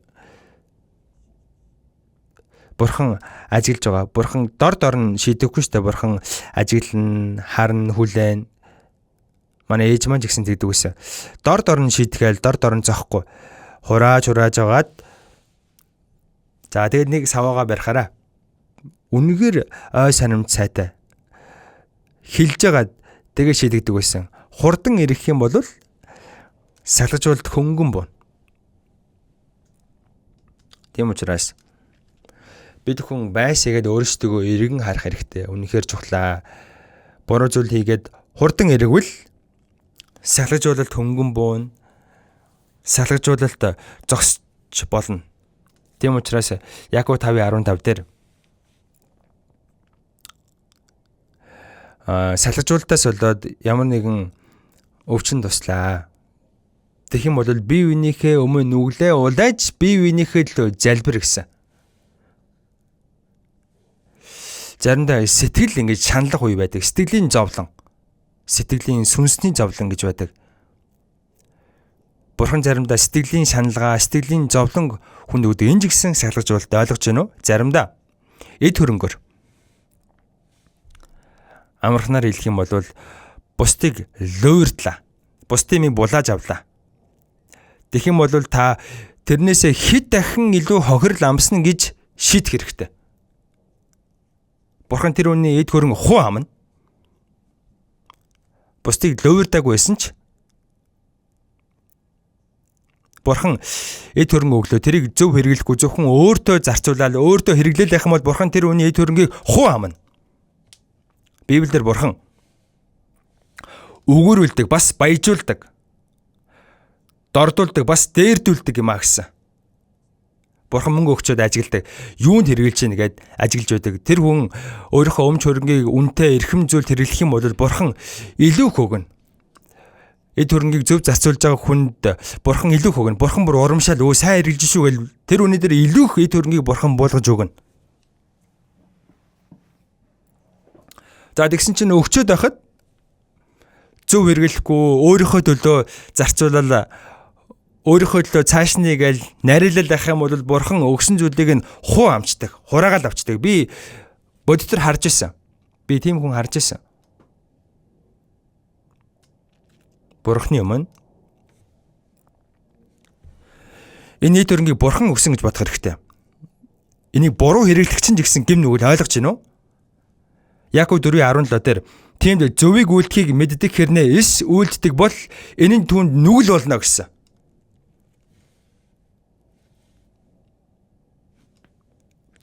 Бурхан ажиглаж байгаа. Бурхан дор дор нь шийдэхгүй шүү дээ. Бурхан ажиглан, харна, хүлээн. Манай ээж маань ч гэсэн тэгдэг байсан. Дор дор нь шийдэхэл, дор дор нь зохгүй. Хурааж байгаад за тэгээд нэг саваага барихаараа. Үнэгээр ой санамж сайтай. Хилж байгаад тэгээ шийдэгдэг байсан. Хурдан ирэх юм бол сахилгажуулалт хөнгөн буuna. Тийм учраас бид хүн байсгээд өөрсдөө эргэн харах хэрэгтэй. Үнэхээр чухлаа. Буруу зүйл хийгээд хурдан эргвэл сахилгажуулалт хөнгөн буuna. Сахилгажуулалт зогсож болно. Тийм учраас Яков 5:15 дээр сахилгажуулалтаас болоод ямар нэгэн өвчин туслаа. Тэгэх юм бол бие биенийхээ өмнө нүглээ улааж бие биенийхээ төлөө залбир гэсэн. Заримдаа сэтгэл ингэж шаналх үе байдаг. Сэтгэлийн зовлон, сэтгэлийн сүнсний зовлон гэж байдаг. Бурхан заримдаа сэтгэлийн шаналгаа, сэтгэлийн зовлон хүнд өгдөг. Энэ ч гэсэн сахилгажуулалт ойлгож байна уу? Заримдаа эд хөрөнгөөр. Амархнаар хэлэх юм бол бусдыг луйрдлаа. Бусдын минь булааж авлаа. Тэгэх юм бол та тэрнээсээ хэд дахин илүү хохирол амсна гэж шийдэх хэрэгтэй. Бурхан тэр хүний эд хөрөнгө хуу амна. Бусдыг луйрдаагүй байсан ч Бурхан эд хөрөнгө өглөө тэрийг зөв хэрэглэхгүй зөвхөн өөртөө зарцуулаад өөртөө хэрэглээл байх юм бол Бурхан тэр хүний эд хөрөнгийг хуу амна. Библиэлд Бурхан өгөөрүүлдэг, бас баяжуулдаг, дордуулдаг, бас дээрдүүлдэг юм а гэсэн. Бурхан мөнгө өгчөөд ажигладаг. Юунд хэрэглэж ийн гээд ажиглаж байдаг. Тэр хүн өөрийнхөө өмч хөрөнгийг үнэтэй эрхэм зүйлд хэрэглэх юм бол Бурхан илүү их өгнө. Эд хөрөнгийг зөв зарцуулж байгаа хүнд Бурхан илүү их өгнө. Бурхан бүр урамшаал өө сайн хэрэглэж шүү гэл тэр хүний дээр илүү их эд хөрөнгийг Бурхан буулгаж өгнө. За тэгсэн чинь өгчөөд байхад зөв хэрэглэхгүй өөрийнхөө төлөө зарцуулаад өөрийнхөө төлөө цаашны гээл нарийнлал байх юм бол Бурхан өгсөн зүйлийг нь хуу амчдаг, хураагаал авчдаг. Би бодитоор харж ирсэн. Би тийм хүн харж ирсэн. Бурханы өмнө энэ нийт өрнгийг Бурхан өгсөн гэж бодох хэрэгтэй. Энийг буруу хэрэглэх чинь ч гэсэн гим нүгэл ойлгож байна уу? Яков 4:17 дээр тиймд зөвийг үйлдэхийг мэддэг хэрнээ эс үйлддэг бол энэ нь түүнд нүгэл болно гэсэн.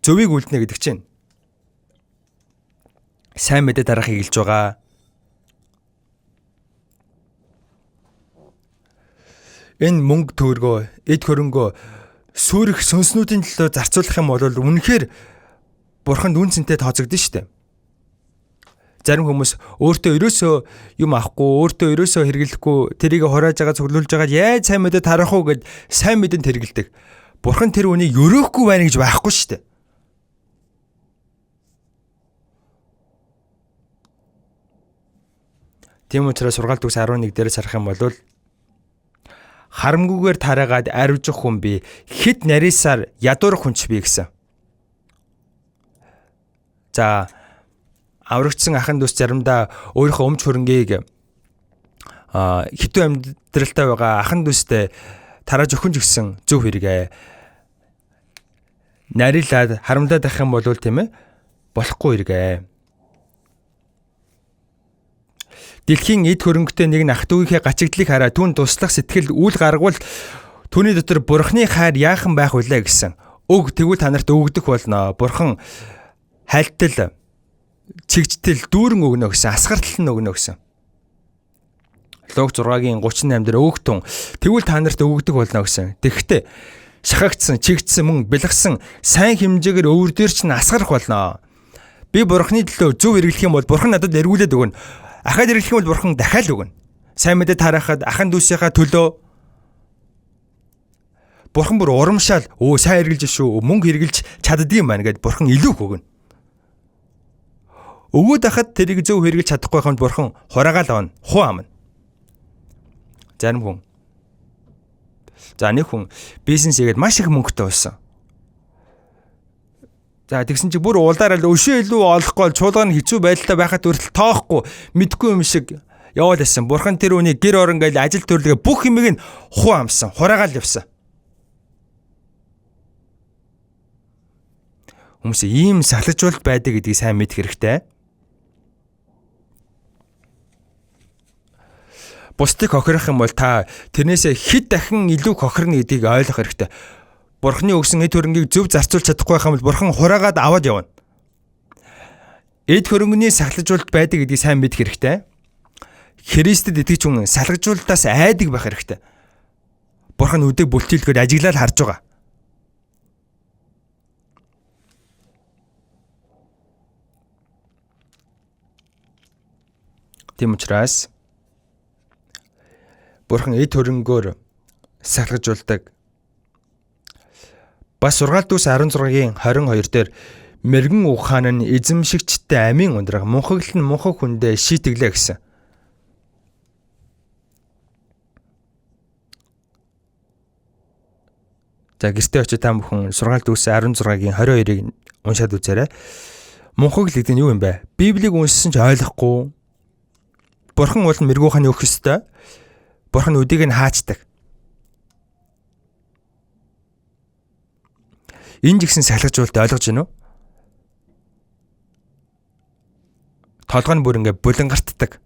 Зөвийг үйлдэнэ гэдэг чинь сайн мэдээ дарахыг хэлж байгаа. Энэ мөнгө төгрөгөө, эд хөрөнгөө сүрэх сүнснүүдийн төлөө зарцуулах юм бол үнэхээр Бурханд үн цэнтэй тооцогдно шүү дээ. Зарим хүмүүс өөртөө ерөөсөө юм авахгүй, өөртөө ерөөсөө хэрэглэхгүй, тэрийг хурааж байгаа, цуглуулж байгаа яаж сайн мэдээ тарах уу гэд сайн мэдээнд хэрэглэдэг. Бурхан тэр үнийг өрөөхгүй байна гэж байхгүй шүү дээ. Тийм учраас сургаал төгс 11 дээрээс харах юм бол харамгүйгээр тараагаад аривжих хүн би, хэд нарийсаар ядуурах хүн ч би гэсэн. За аврагдсан ахын дүүс заримдаа өөрийнхөө өмч хөрөнгийг хитүү амьдралтай байгаа ахын дүүстэй тарааж өгөх нь ч гэсэн зөв хэрэг ээ. Нарилаад харамлаад байх юм бол тийм ээ болохгүй хэрэг ээ. Дэлхийн эд хөрөнгөтэй нэг нь ах дүүгийнхээ гачигдлыг хараа түүн туслах сэтгэл үл гаргавал түүний дотор Бурхны хайр яахан байх вүлээ гэсэн. Өг тэгвэл та нарт өгдөх болно. Бурхан хальтал чигжтэл дүүрэн өгнө гэсэн, асгартал нь өгнө гэсэн. Луг 6-гийн 38 дээр өөх тун тэгвэл та нарт өгдөх болно гэсэн. Тэгэхдээ шахагдсан, чигдсэн мөн бэлгсэн сайн хэмжээгээр өвөр дээр чинь асгарах болно. Би Бурхны төлөө зөв эргэлэх юм бол Бурхан надад эргүүлээд өгнө. Ахаад эргэлэх юм бол Бурхан дахиад өгнө. Сайн мэдээ тараахад ахын дүүсийнхаа төлөө Бурхан бүр урамшаал өө сайн эргэлж шүү, мөнгө хэрглэж чаддгүй юм байна гэд Бурхан илүү их өгнө. Өгөөд ахад тэрийг зөв хэрэглэж чадахгүй ханд Бурхан хураагаал авна, хуу амна. Зарим хүн. За нэг хүн бизнес хийгээд маш их мөнгөтэй болсон. За тэгсэн чи бүр уулаараа л өшөө илүү олохгүй чуулган хэцүү байдалтай байхад хүртэл тоохгүй мэдгүй юм шиг яваал байсан. Бурхан тэр үнийг гэр орон гээл ажил төрлөгээ бүх юмыг нь хуу амсан, хураагаал явсан. Хүмүүс ийм салжуулт байдаг гэдгийг сайн мэдэх хэрэгтэй. Бусдыг хохирох юм бол та тэрнээсээ хэд дахин илүү хохирно гэдгийг ойлгох хэрэгтэй. Бурхны өгсөн эд хөрөнгийг зөв зарцуулж чадахгүй байх юм бол Бурхан хураагаад аваад явна. Эд хөрөнгөний салжуулт байдаг гэдгийг сайн мэдэх хэрэгтэй. Христэд итгэж хүн салгажуултаас айдаг байх хэрэгтэй. Бурхан үдэг бүлтийлгээр ажиглал харж байгаа. Тийм учраас Бурхан эд хөрөнгөөр салгажуулдаг. Бас сургаал дүүс 16-гийн 22 дээр мэрэгэн ухаан нь эзэмшигчтэй амийн ундрах, мунхаглал нь мунхаг хүндээ шийтгэлээ гэсэн. За гэртээ очиж та бүхэн сургаал дүүс 16-гийн 22-ыг уншаад үзээрэй. Мунхаглал гэдэг нь юу юм бэ? Библийг уншсан ч ойлгохгүй. Бурхан бол мэрэгэн ухааны өгөх ёстой. Бурхан үдийг нь хаачдаг. Энэ жигсэн салгажуулт ойлгож байна уу? Толгой нь бүр ингээ булангартдаг.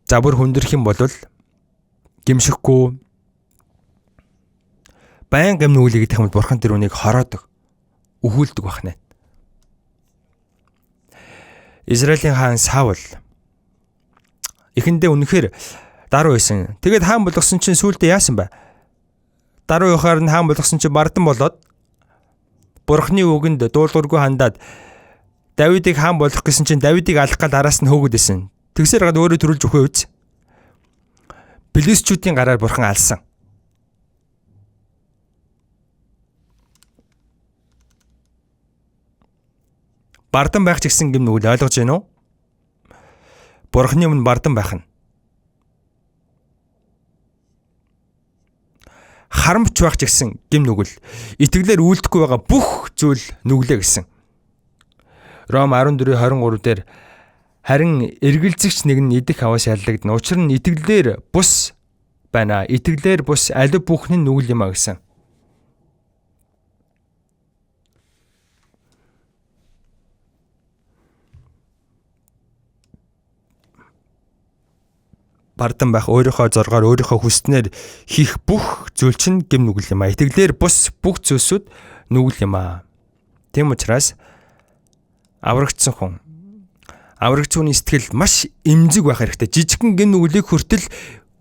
За бүр хүндрэх юм бол гимшихгүй баян гам нүглийг идэх юм бол Бурхан тэр үнийг хороодог, өхүүлдэг бахнэ. Израилийн хаан Саул эхэндээ үнэхээр даруй байсан. Тэгээд хаан болгосон чинь сүүлдээ яасан бэ? Даруй явахаар нь хаан болгосон чинь бардан болоод Бурхны үгэнд дуулуургүй хандаад Давидыг хаан болгох гэсэн чинь Давидыг алах гал араас нь хөөгд исэн. Тэгсээр гад өөрөө төрүүлж өгөө үз. Пилистчүүдийн гараар Бурхан алсан. Бардан байх ч гэсэн гэм нүгэл ойлгож байна уу? Бурхны өмнө бардан байх нь харамч байх ч гэсэн гэм нүгэл итгэлээр үйлдэхгүй байгаа бүх зүйл нүглээ гэсэн. Ром 14:23 дээр харин эргэлзэгч нэг нь идэх аваас яллагдана. Учир нь итгэлээр бус байна. Итгэлээр бус алив бүхний нүгэл юм а гэсэн. Бардан байх өөрийнхөө зоргоор өөрийнхөө хүснээр хийх бүх зүйл чинь гэм нүгэл юм а. Итгэлээр бус бүх зүйлсүүд нүгэл юм а. Тийм учраас аврагдсан хүн аврагч хүний сэтгэл маш эмзэг байх хэрэгтэй. Жижигхэн гэм нүглийг хүртэл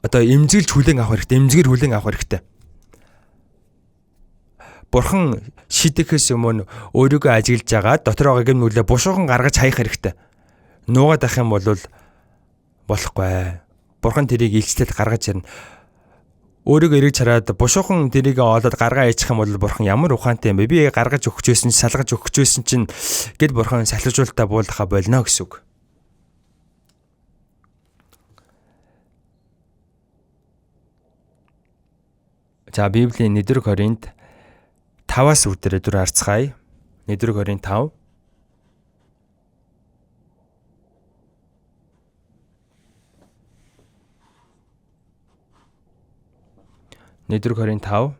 одоо эмзэглж хүлээн авах хэрэгтэй. Эмзэгээр хүлээн авах хэрэгтэй. Бурхан шидэхээс өмнө өөрийгөө ажиглаж байгаа дотор байгаа гэм нүглээ бушуухан гаргаж хаях хэрэгтэй. Нуугаад ах юм бол болохгүй. Бурхан тэрийг илчлэл гаргаж ирнэ. Өөрийгөө эргэж хараад бушуухан тэрийг олоод гаргаа ээчих юм бол Бурхан ямар ухаантай юм бэ? Би гаргаж өгч байсан, салгаж өгч байсан чинь гэд Бурхан салгажуултаа буулгахаа болно гэсэн үг. За Библийн 1-р Коринт 5-аас үдээр дүр харцгаая. 1-р Коринт 5. 1-р Коринт 5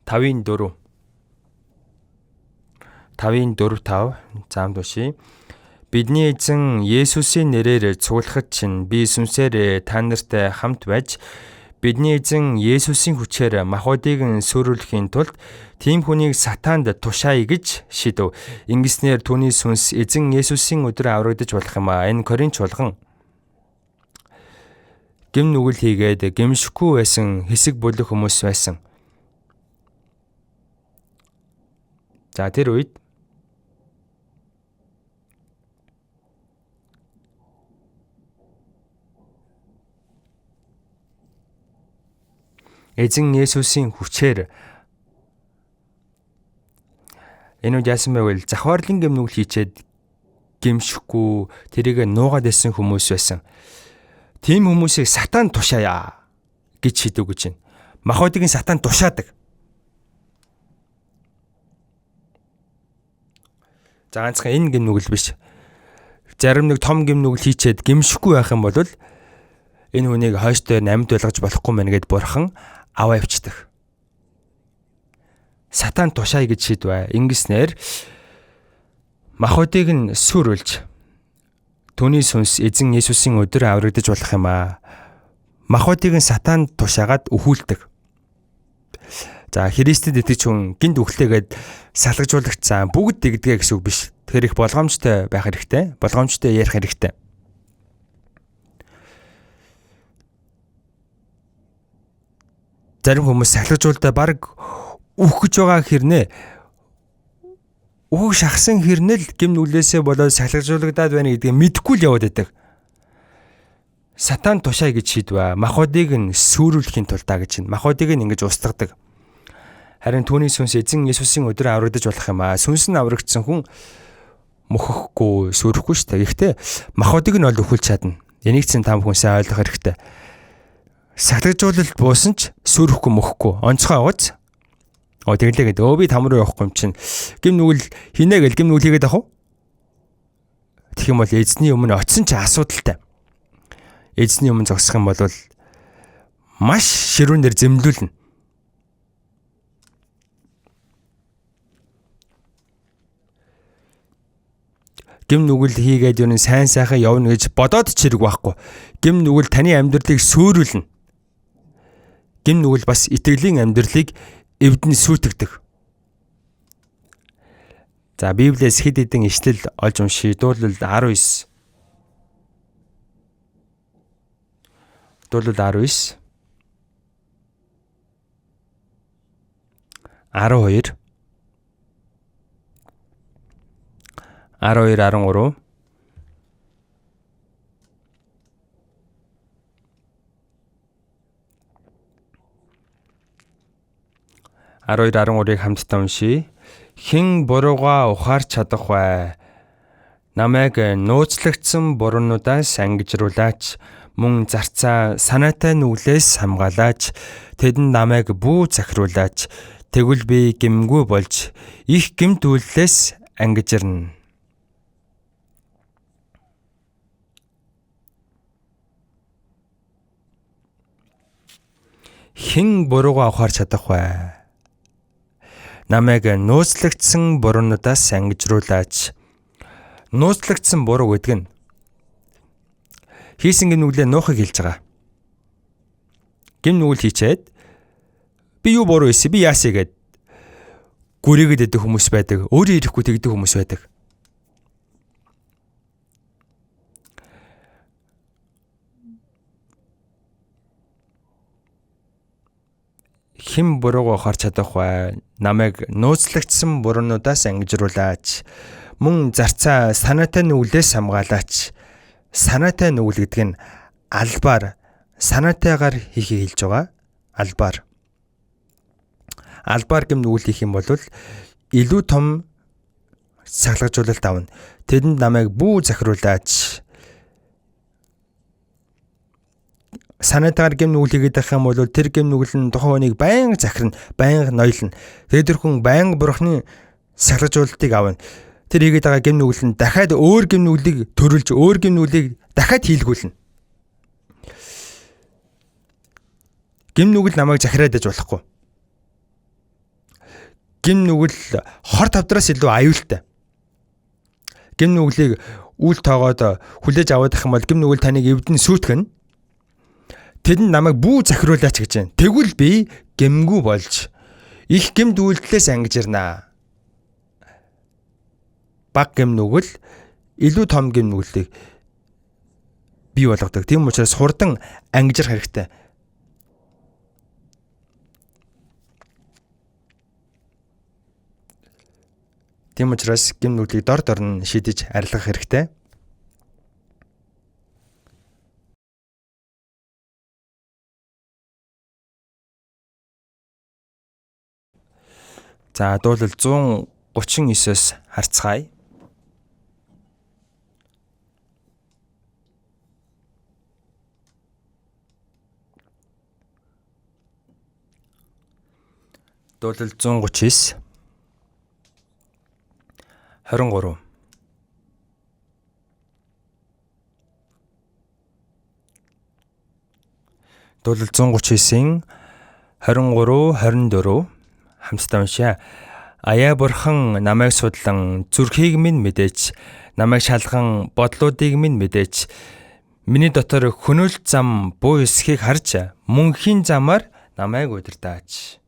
5-ын 4 5-ын 4 5 заамд уншия. Бидний эзэн Есүсийн нэрээр цуглахад чинь би сүнсээр та нартай хамт байж бидний эзэн Есүсийн хүчээр махбодыг сүрүүлэхийн тулд тийм хүнийг сатаанд тушаая гэж шидэв. Ингэснээр түүний сүнс эзэн Есүсийн өдөр аврагдаж болох юм а. Энэ Коринт чуулган гим нүгэл хийгээд гимшихгүй байсан хэсэг бүлэг хүмүүс байсан. За тэр үед Эзэн Есүсийн хүчээр энэ үед яасан байвал завхаарлын гэм нүгэл хийчээд гимшихгүй тэрийг нуугаад байсан хүмүүс байсан. Тийм хүмүүсийг сатан тушаая гэж шидэв гэж байна. Махбодыг сатан тушаадаг. За ганцхан энэ гэм нүгэл биш. Зарим нэг том гэм нүгэл хийчээд гимшихгүй байх юм бол энэ хүнийг хойштой амьд болгож болохгүй мэн гэд бурхан аваа явчихдаг. Сатан тушаая гэж шийдвэ. Ингэснээр махбодыг нь сүрүүлж түүний сүнс эзэн Есүсийн өдөр аврагдаж болох юм аа. Махбодыг нь сатан тушаагаад өхүүлдэг. За Христэд итгэж хүн гинт үхлээгээд салгажуулагдсан бүгд тэгдэгэ гэсэн үг биш. Тэгэхээр их болгоомжтой байх хэрэгтэй. Болгоомжтой ярих хэрэгтэй. Зарим хүмүүс салгажуулдаа баг үхэх гэж байгаа хэрнээ үхэх шахсан хэрнээ л гим нүглээсээ болоод салгажуулагдаад байна гэдгийг мэдэхгүй л яваад байдаг. Сатан тушаа гэж шийдвэ. Махбодыг нь сүрүүлэхийн тулд гэж байна. Махбодыг нь ингэж устгадаг. Харин түүний сүнс эзэн Есүсийн өдөр аврагдаж болох юм аа. Сүнс нь аврагдсан хүн мөхөхгүй, сүрэхгүй шүү дээ. Гэхдээ махбодыг нь бол өхүүлж чадна. Энийг чинь та бүхэн сайн ойлгох хэрэгтэй. Сахилгажуулалт буусан ч сүрэхгүй мөхөхгүй. Онцгой огац. Оо тэглээ гэдэг. Өө би там руу явахгүй юм чинь. Гим нүгэл хинэ гэл гим нүгэл хийгээд ах уу? Тэгэх юм бол эзний өмнө очисон ч асуудалтай. Эзний өмнө зогсох юм бол маш ширүүнээр зэмлүүлнэ. Гим нүгэл хийгээд юу н сайн сайхан явна гэж бодоод ч хэрэг байхгүй. Гим нүгэл таны амьдралыг сөөрүүлнэ. Гим нүгэл бас итгэлийн амьдралыг эвдэн сүйтгэдэг. За Библиэс хэд хэдэн ишлэл олж уншия. Дуулал 19. Дуулал 19. 12 12 13 12 13-ыг хамтдаа уншийе. Хэн буруугаа ухаарч чадах вэ? Намайг нууцлагдсан буруунуудаас ангижруулаач, мөн зарцаа санаатай нүглээс хамгаалаач, тэдэнд намайг бүү захируулаач. Тэгвэл би гэмгүй болж их гэмт үйлдэлээс ангижирна. Хэн буруугаа ухаарч чадах вэ? Намайг нууцлагдсан буруунуудаас ангижруулаач. Нууцлагдсан буруу гэдэг нь хийсэн гэм нүглээ нуухыг хэлж байгаа. Гэм нүгэл хийчээд би юу буруу хийсэн, би яасаа гэд гүрийгэд идэх хүмүүс байдаг, өөрөө ирэхгүй тэгдэг хүмүүс байдаг. Хэн буруугаа ухаарч чадах вэ? Намайг нууцлагдсан буруунуудаас ангижруулаач. Мөн зарцаа санаатай нүглээс хамгаалаач. Санаатай нүгэл гэдэг нь албаар, санаатайгаар хийхийг хэлж байгаа. Албаар. Албаар гэм нүгэл хийх юм бол илүү том сахилгажуулалт авна. Тэдэнд намайг бүү захируулаач. Санаатайгаар гэм нүгэл хийгээд байх юм бол тэр гэм нүгэл нь тухайн хүнийг байнга захирна, байнга ноёлно. Тэгээд тэр хүн байнга бурхны сахилгажуулалтыг авна. Тэр хийгээд байгаа гэм нүгэл нь дахиад өөр гэм нүглийг төрүүлж, өөр гэм нүглийг дахиад хийлгүүлнэ. Гим нүгэл намайг захираад иж болохгүй. Гим нүгэл хор тавдраас илүү аюултай. Гим нүглийг үл тоогоод хүлээж аваадах юм бол гим нүгэл таныг эвдэн сүйтгэн. Тэд нь намайг бүү захируулаач гэж байна. Тэгвэл би гэмгүй болж их гэмд үйлдэлээс ангижирнаа. Баг гэм нүгэл илүү том гэм нүглийг бий болгодог. Тийм учраас хурдан ангижрах хэрэгтэй. Тийм учраас гэм нүглийг дор дор нь шидэж арилгах хэрэгтэй. За дуулал 139-оос харцгаая. Дуулал 139 23. Дуулал 139-ийн 23 24 хамтдаа уншъя. Аяа бурхан намайг судлан зүрхийг минь мэдээч, намайг шалган бодлуудыг минь мэдээч. Миний дотор хөнөөлт зам буу эсхийг харж мөнхийн замаар намайг удирдаач.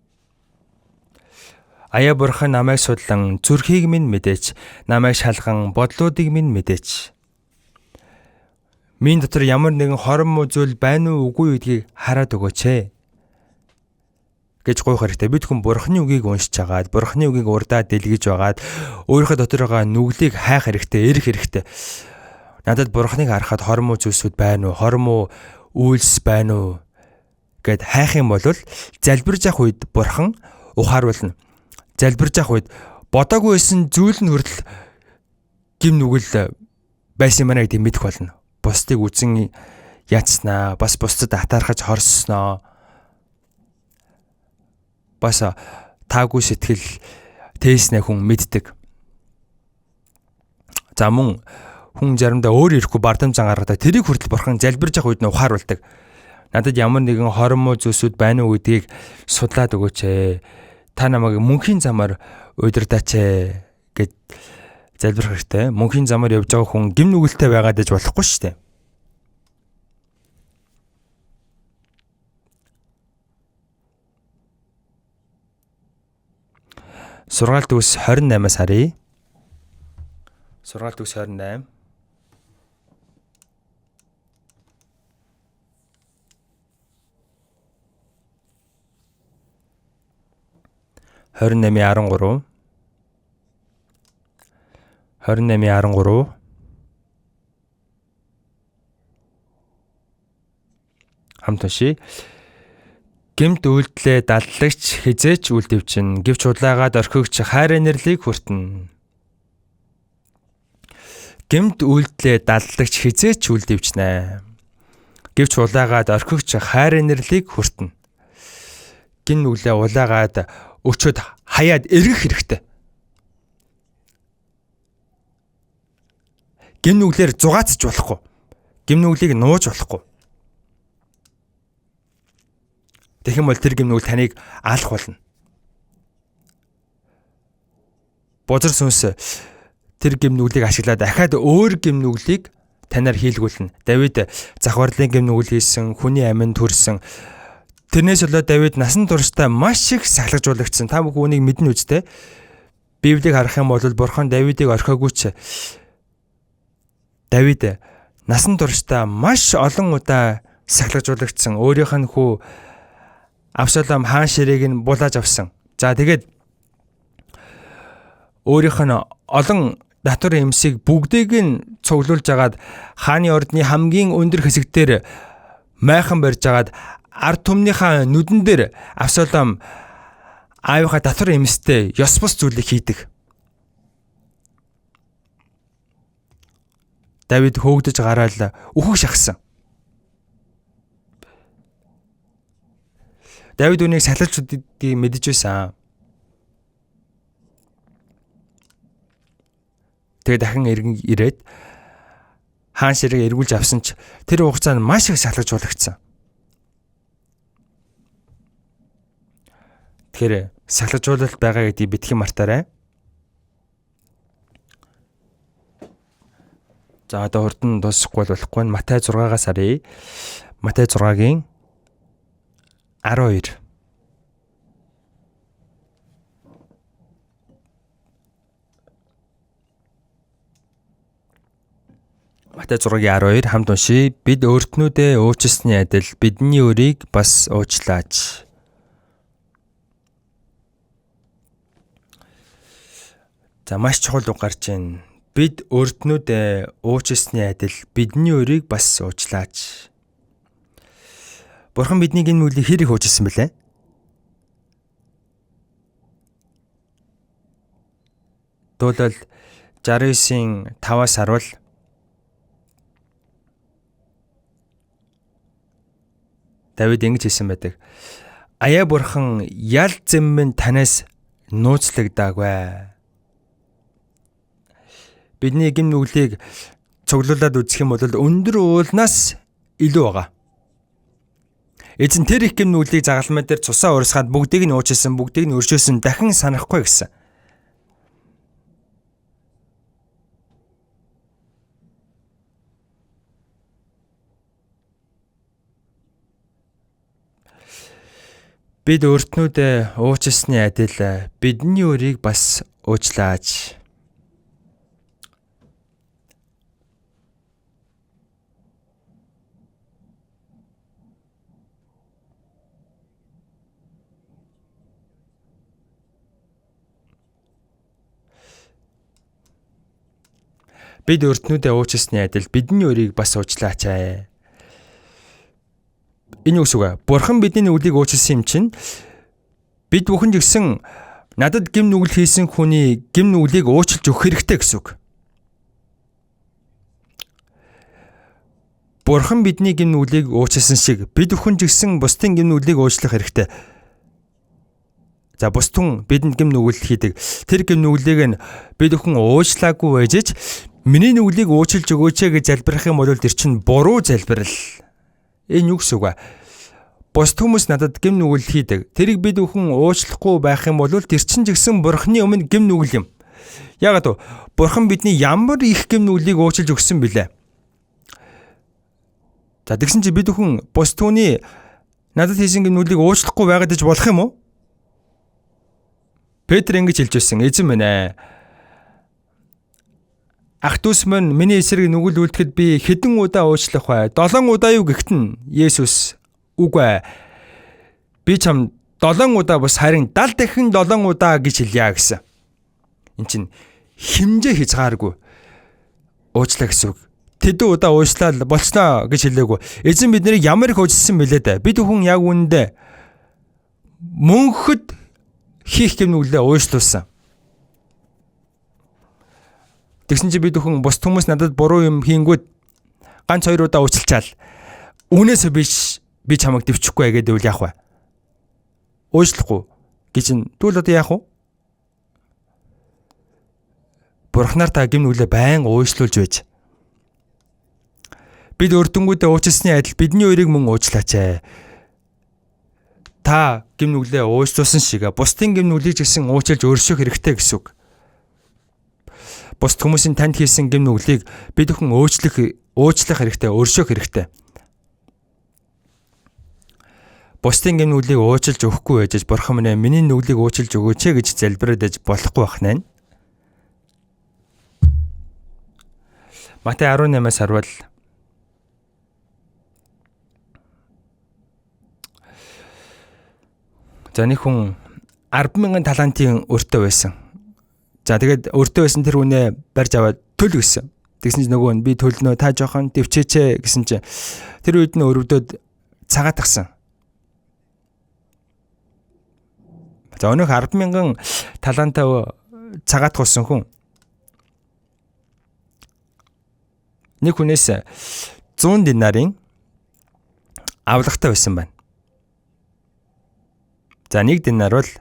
Аяа бурхан намайг судлан зүрхийг минь мэдээч, намайг шалган бодлуудыг минь мэдээч. Миний дотор ямар нэгэн хорон муу зүйл байна уу үгүй гэдгийг хараад өгөөч ээ гэж гуйх хэрэгтэй. Бид хүн Бурхны үгийг уншиж агаад, Бурхны үгийг урдаа дэлгэж байгаад өөрийнхөө дотор байгаа нүглийг хайх хэрэгтэй, эрэх хэрэгтэй. Надад Бурхныг харахад хорон муу зүйлсүүд байна уу, хорон муу үйлс байна уу гэд хайх юм бол залбирж явах үед Бурхан ухааруулна. Залбирж явах үед бодоогүй байсан зүйл нь хүртэл гим нүгэл байсан юм байна гэдгийг мэдэх болно. Бусдыг үзен яатснаа, бас бусдад атаархаж хорссноо, бас таагүй сэтгэл тээснэ хүн мэддэг. За мөн хүн заримдаа өөр ирэхгүй бардам зан гаргадаг. Тэрийг хүртэл бурхан залбирж явах үед нь ухааруулдаг. Надад ямар нэгэн хорон муу зүйлсүүд байна уу гэдгийг судлаад өгөөч ээ. Та намайг мөнхийн замаар удирдаач ээ гэж залбирх хэрэгтэй. Мөнхийн замаар явж байгаа хүн гим нүгэлтэй байгаад аж болохгүй шүү дээ. Сургаал дүүс 28-аас харъя. Сургаал дүүс 28. 28:13. 28:13. Хамт уншъя. Гэмт үйлдэлээ даллагч хизээч үлдэвчин, гэвч удлаагаад орхигч хайр инэрлийг хүртэнэ. Гэмт үйлдэлээ даллагч хизээч үлдэвчнэ. Гэвч улаагаад орхигч хайр инэрлийг хүртэнэ. Гин нүглээ улаагаад өчөөд хаяад эргэх хэрэгтэй. Гим нүглээр зугаацж болохгүй. Гим нүглийг нууж болохгүй. Тэгэх юм бол тэр гим нүгэл таныг алах болно. Бузар сүнс тэр гим нүглийг ашиглаад дахиад өөр гим нүглийг танаар хийлгүүлнэ. Давид завхарлын гим нүгэл хийсэн, хүний аминд төрсөн. Тэрнээс болоод Давид насан туршдаа маш их сахилгажуулагдсан. Та бүхэн үүнийг мэднэ үстэй. Библийг харах юм бол Бурхан Давидыг орхиогүй ч Давид насан туршдаа маш олон удаа сахилгажуулагдсан. Өөрийнх нь хүү Авшалом хаан ширээг нь булааж авсан. За тэгээд өөрийнх нь олон татвар эмсийг бүгдийг нь цуглуулж агаад хааны ордны хамгийн өндөр хэсэг дээр майхан барьж агаад ард түмнийхээ нүдэн дээр Авшалом аавынхаа татвар эмстэй ёс бус зүйлийг хийдэг. Давид хөөгдөж гараал үхэх шахсан. Давид үүнийг сахилж үдгийг мэдэж байсан. Тэгээ дахин эргэн ирээд хаан ширээг эргүүлж авсан ч тэр хугацаанд маш их сахилгажуулагдсан. Тэгэхээр сахилгажуулалт байгаа гэдгийг битгий мартаарай. За одоо хурдан дуусахгүй болохгүй. Матай 6-аас харъя. Матай 6-гийн 12. Матай 6-гийн 12 хамт уншийе. Бид өөртнүүдээ уучлсны адил бидний өрийг бас уучлаач. За маш чухал үг гарч байна. Бид өөртнүүдээ уучлсны адил бидний өрийг бас уучлаач. Бурхан бидний гэм нүглийг хэр их уучлсан бэлээ? Дуулал 69-ийн 5-аас харуул Давид ингэж хэлсэн байдаг. Аяа бурхан ял зэммэн танаас нууцлагдаагүй. Бидний гэм нүглийг цуглуулад үзэх юм бол өндөр уулнаас илүү байгаа. Эзэн тэр их гэм нүглийг загалмай дээр цусаа урсгаад бүгдийг нь уучлсан, бүгдийг нь өршөөсөн, дахин санахгүй гэсэн. Бид өөртнүүдээ уучлсны адил бидний өрийг бас уучлаач. Бид өөртнүүдээ уучлсны адил бидний өрийг бас уучлаач аа. Энэ юу гэсэн үг вэ? Бурхан бидний нүглийг уучлсан юм чинь бид бүхэн ч гэсэн надад гэм нүгэл хийсэн хүний гэм нүглийг уучлж өгөх хэрэгтэй гэсэн үг. Бурхан бидний гэм нүглийг уучлсан шиг бид бүхэн ч гэсэн бусдын гэм нүглийг уучлах хэрэгтэй. За бусд хүн бидэнд гэм нүгэл хийдэг. Тэр гэм нүглийг нь бид бүхэн уучлаагүй байж ч миний нүглийг уучлж өгөөч гэж залбирах юм бол тэр чинь буруу залбирал. Энэ юу гэсэн үг вэ? Бусд хүмүүс надад гэм нүгэл хийдэг. Тэрийг бид бүхэн уучлахгүй байх юм бол тэр чинь ч гэсэн Бурханы өмнө гэм нүгэл юм. Яагаад вэ? Бурхан бидний ямар их гэм нүглийг уучлж өгсөн бilé. За тэгсэн чинь бид бүхэн бусд түүний надад хийсэн гэм нүглийг уучлахгүй байгаад иж болох юм уу? Петр ингэж хэлж байсан. Эзэн минь ээ. Ах дүүс минь миний эсрэг нүгэл үлдэхэд би хэдэн удаа уучлах вэ? 7 удаа юу гэхэд нь Есүс үгүй. Би чам 7 удаа бус харин 70 дахин 7 удаа гэж хэлье гэсэн. Эн чинь хэмжээ хязгааргүй уучлаа гэсэн үг. Тэдэн удаа уучлаа болцноо гэж хэлээгүй. Эзэн бид нарыг ямар их уучлсан бэлээ дээ. Бид бүхэн яг үүндээ мөнхөд хийх гэм нүглээ уучлуулсан. Тэгсэн чинь бид бүхэн бус хүмүүс надад буруу юм хийнгүүт ганц хоёр удаа уучлчаал. Үүнээс биш би чамайг дэвчихгүй гэдэг үйл яах вэ? Уучлахгүй гэж нь тэгвэл одоо яах вэ? Бурханаар та гэм нүглээ байн уучлуулж байж. Бид өрдөнгүүдээ уучлсны адил бидний өрийг мөн уучлаач ээ. Та гэм нүглээ уучлуулсан шиг бусдын гэм нүглийг ч гэсэн уучлж өршөөх хэрэгтэй гэсэн үг. Бусд хүмүүсийн танд хийсэн гэм нүглийг бид бүхэн уучлах хэрэгтэй, өршөөх хэрэгтэй. Бусдын гэм нүглийг уучлж өгөхгүй байж Бурхан минь миний нүглийг уучлж өгөөч гэж залбираад аж болохгүй байх нэ. Матай 18-аас харуул за нэг хүн 10,000 талантын өртөө байсан. За тэгээд өртөө байсан тэр хүнээ барьж аваад төл гэсэн. Тэгсэн чинь нөгөө нь би төлнө та жоохон дэвчээч гэсэн чинь тэр үед нь өрөвдөд цагаатгсан. За өнөөх 10,000 талантаа цагаатгуулсан хүн нэг хүнээс 100 динарын авлагатай байсан байна. За нэг динар бол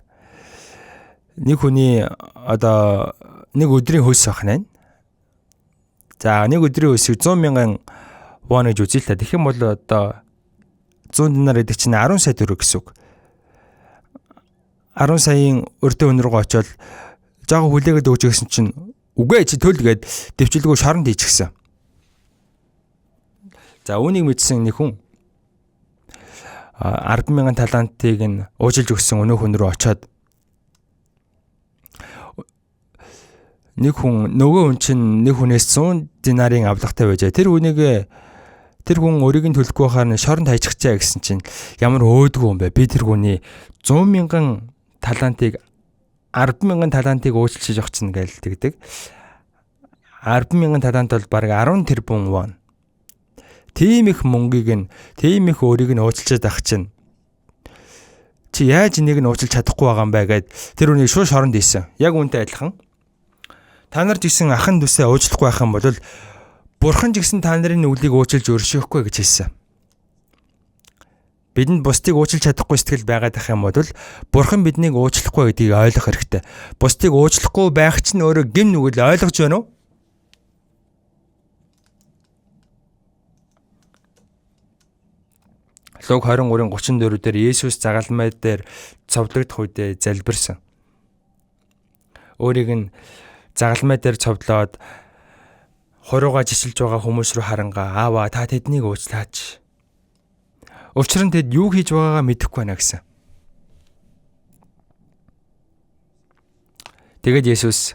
нэг хүний одоо нэг өдрийн хөлс байх нь. За нэг өдрийн хөлсийг 100,000 вон гэж үзье л та. Тэгэх юм бол одоо 100 динар гэдэг чинь 10 сая төгрөг гэсэн үг. 10 саяын өртөө хүн рүү очиод жоохон хүлээгээд өгч гисэн чинь үгүй чи төл гээд дэвчлэгөө шоронд хийчихсэн. За үүнийг мэдсэн нэг хүн 10,000 талантыг нь уужилж өгсөн өнөө хүн рүү очиод нэг хүн нөгөө хүн чинь нэг хүнээс 100 динарын авлагатай байжээ. Тэр хүнийг тэр хүн өрийг нь төлөхгүй байхаар нь шоронд хайчихчаа гэсэн чинь ямар өөдгөө юм бэ? Би тэр хүний 100,000 талантыг 10,000 талантыг уучлж явчихна гэж тэгдэг. 10,000 талант бол бараг 10 тэрбум вон. Тийм их мөнгийг нь, тийм их өөрийг нь уучлаад ах чинь чи яаж энийг нь уучлж чадахгүй байгаа юм бэ гэд тэр хүнийг шууд шоронд хийсэн. Яг үүнтэй адилхан. Та нар ч гэсэн ахын дүүсээ уучлахгүй байх юм бол Бурхан ч гэсэн та нарын нүглийг уучлж өршөөхгүй гэж хэлсэн. Бидэнд бусдыг уучлж чадахгүй сэтгэл байгаад ах юм бол Бурхан биднийг уучлахгүй гэдгийг ойлгох хэрэгтэй. Бусдыг уучлахгүй байх чинь өөрөө гэм нүгэл ойлгож байна уу? Луг 23-ын 34 дээр Есүс загалмай дээр цовдлогдох үедээ залбирсан. Өөрийг нь загалмай дээр цовдлоод хурууга жишилж байгаа хүмүүс рүү харангаа аава та тэднийг уучлаач. Учир нь тэд юу хийж байгаагаа мэдэхгүй байна гэсэн. Тэгээд Есүс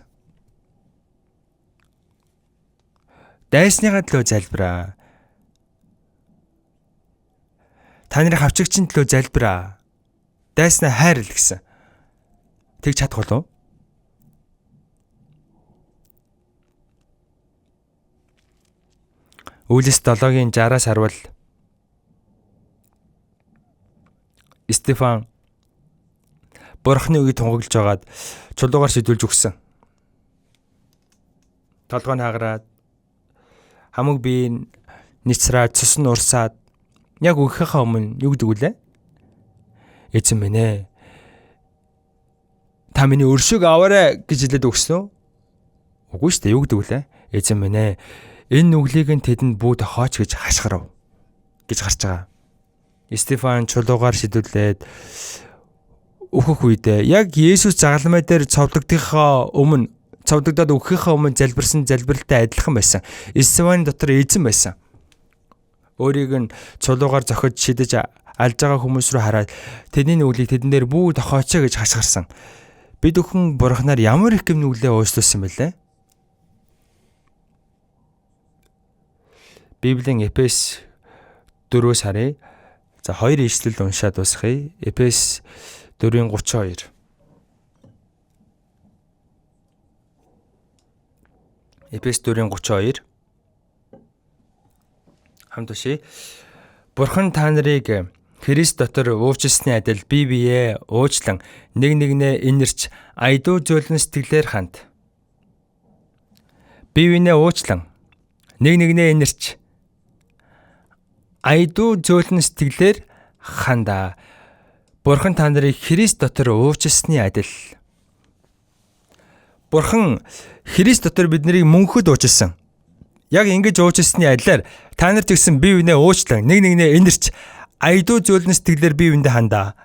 дайсныхаа төлөө залбираа. Та нарын хавчигчийн төлөө залбираа. Дайснаа хайрл гэсэн. Тэг чадах болов? Үйлс 7-гийн 60-аас харвал Стефан Бурхны үгийг тунгаглаж байгаад чулуугаар шидүүлж өгсөн. Толгой нь хагараад хамаг бие нь ницраад цус нь урсаад яг өгөхийнхаа өмнө юу гэдэг үлээ? Эзэн минь ээ. Та миний өршөөг аваарай гэж хэлээд өгсөн үү? Үгүй шүү дээ. Юу гэдэг үлээ? Эзэн минь ээ. Энэ нүглийг нь тэдэнд бүү тохооч гэж хашгирав гэж гарч байгаа. Стефан чулуугаар шидүүлээд өөхөх үедээ яг Есүс загалмай дээр цовдлогдохоо өмнө цовдлогдоод өгөхийнхөө өмнө залбирсан залбиралтай адилхан байсан. Стефаны дотор эзэн байсан. Өөрийг нь чулуугаар зохиж шидэж алж байгаа хүмүүс рүү хараад тэдний нүглийг тэдэн дээр бүү тохооч гэж хашгирсан. Бид бүхэн Бурханаар ямар их гэм нүглээ уучлуулсан бэлээ? Библийн Эфес 4-өөс харъя. За хоёр ишлэл уншаад дуусгая. Эфес 4:32. Эфес 4:32. Хамт уншъя. Бурхан та нарыг Христ дотор уучлсны адил бие биеэ уучлан нэг нэгнээ инэрч аядуу зөөлөн сэтгэлээр ханд. Бие биенээ уучлан нэг нэгнээ инэрч аядуу зөөлөн сэтгэлээр хандаа. Бурхан та нарыг Христ дотор уучлсны адил. Бурхан Христ дотор биднийг мөнхөд уучлсан. Яг ингэж уучлсны адилаар та нар ч гэсэн бие биенээ уучлан нэг нэгнээ инэрч аядуу зөөлөн сэтгэлээр бие биендээ хандаа.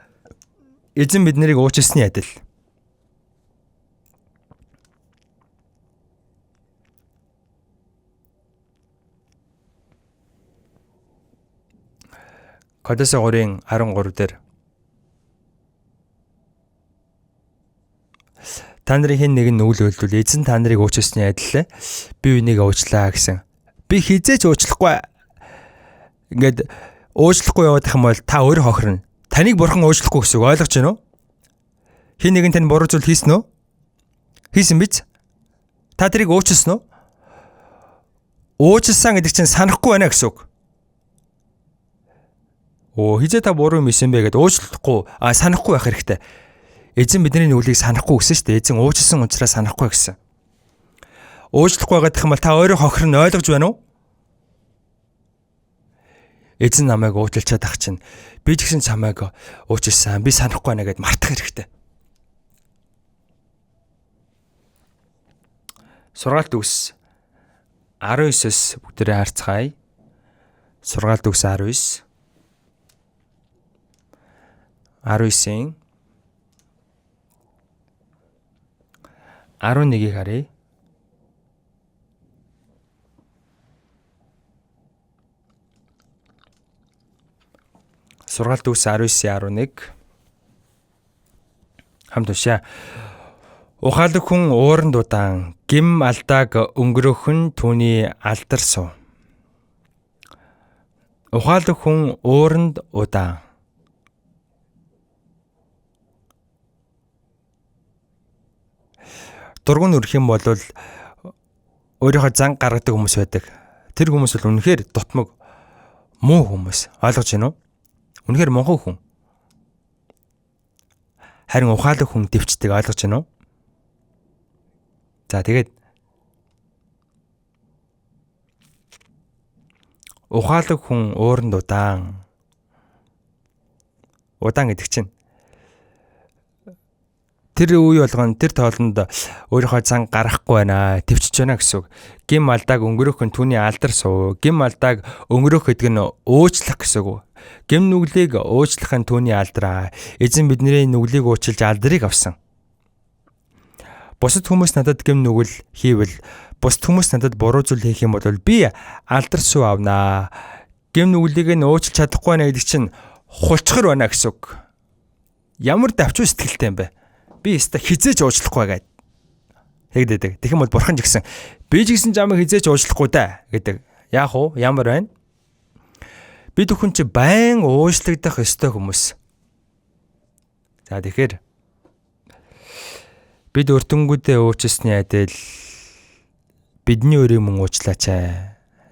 Эзэн биднийг уучлсны адил. Колосе 3:13 дээр та нарын хэн нэгэн нүгэл үйлдвэл эзэн та нарыг уучлсны адил би үнийг уучлаа гэсэн. Би хизээч уучлахгүй. Ингээд уучлахгүй явах юм бол та өөрөө хохирно. Таныг бурхан уучлахгүй гэсэн үг ойлгож байна уу? Хэн нэгэн тань буруу зүйл хийсэн үү? Хийсэн биз? Та тэрийг уучлсан уу? Уучлсан гэдэг чинь санахгүй байна гэсэн үг. Оо хизээ та буруу юм исэн бэ гэдээ уучлахгүй санахгүй байх хэрэгтэй. Эзэн бидний нүглийг санахгүй гэсэн шүү дээ. Эзэн уучлсан учраас санахгүй гэсэн. Уучлахгүй байгаад юм бол та өөрөө хохирно ойлгож байна уу? Эзэн намайг уучлчаад ах чинь би ч гэсэн чамайг уучлсан. Би санахгүй байна гэд мартах хэрэгтэй. Сургаалт үгс 19-с бүгдээрээ харцгаая. Сургаалт үгс 19. 19-ийн 11-ийг харъя. Сургаалт үгс 19:11 хамт уншаа. Ухаалаг хүн ууранд удаан, гим алдааг өнгөрөөх нь түүний алдар суу. Ухаалаг хүн ууранд удаан. Дургуун өрөх юм бол өөрийнхөө зан гаргадаг хүмүүс байдаг. Тэр хүмүүс бол үнэхээр дутмаг муу хүмүүс. Ойлгож байна уу? Үнэхээр монхон хүн. Харин ухаалаг хүн дэвчдэг, ойлгож байна уу? За тэгээд ухаалаг хүн ууранд удаан. Удаан гэдэг чинь тэр үе болгон тэр тоолонд өөрийнхөө зан гаргахгүй байна, төвчж байна гэсэн үг. Гим алдааг өнгөрөөх нь түүний алдар суу. Гим алдааг өнгөрөөх гэдэг нь уучлах гэсэн үг. Гим нүглийг уучлах нь түүний алдраа. Эзэн бидний нүглийг уучлж алдрыг авсан. Бусад хүмүүс надад гим нүгэл хийвэл, бусад хүмүүс надад буруу зүйл хийх юм бол би алдар суу авнаа. Гим нүглийг нь уучлж чадахгүй байна гэдэг чинь хулчгар байна гэсэн үг. Ямар давчуу сэтгэлтэй юм бэ? Би өстө хизээж уучлахгүй гээд тэгдэдэг. Тэгэх юм бол бурхан ч гэсэн би ч гэсэн жамыг хизээж уучлахгүй да гэдэг. Яах вэ? Ямар байна? Бид бүхэн чи байн уучлагдах ёстой хүмүүс. За тэгэхээр бид өртөнгүүдээ уучлсны адил бидний өөрийн мөн уучлаач.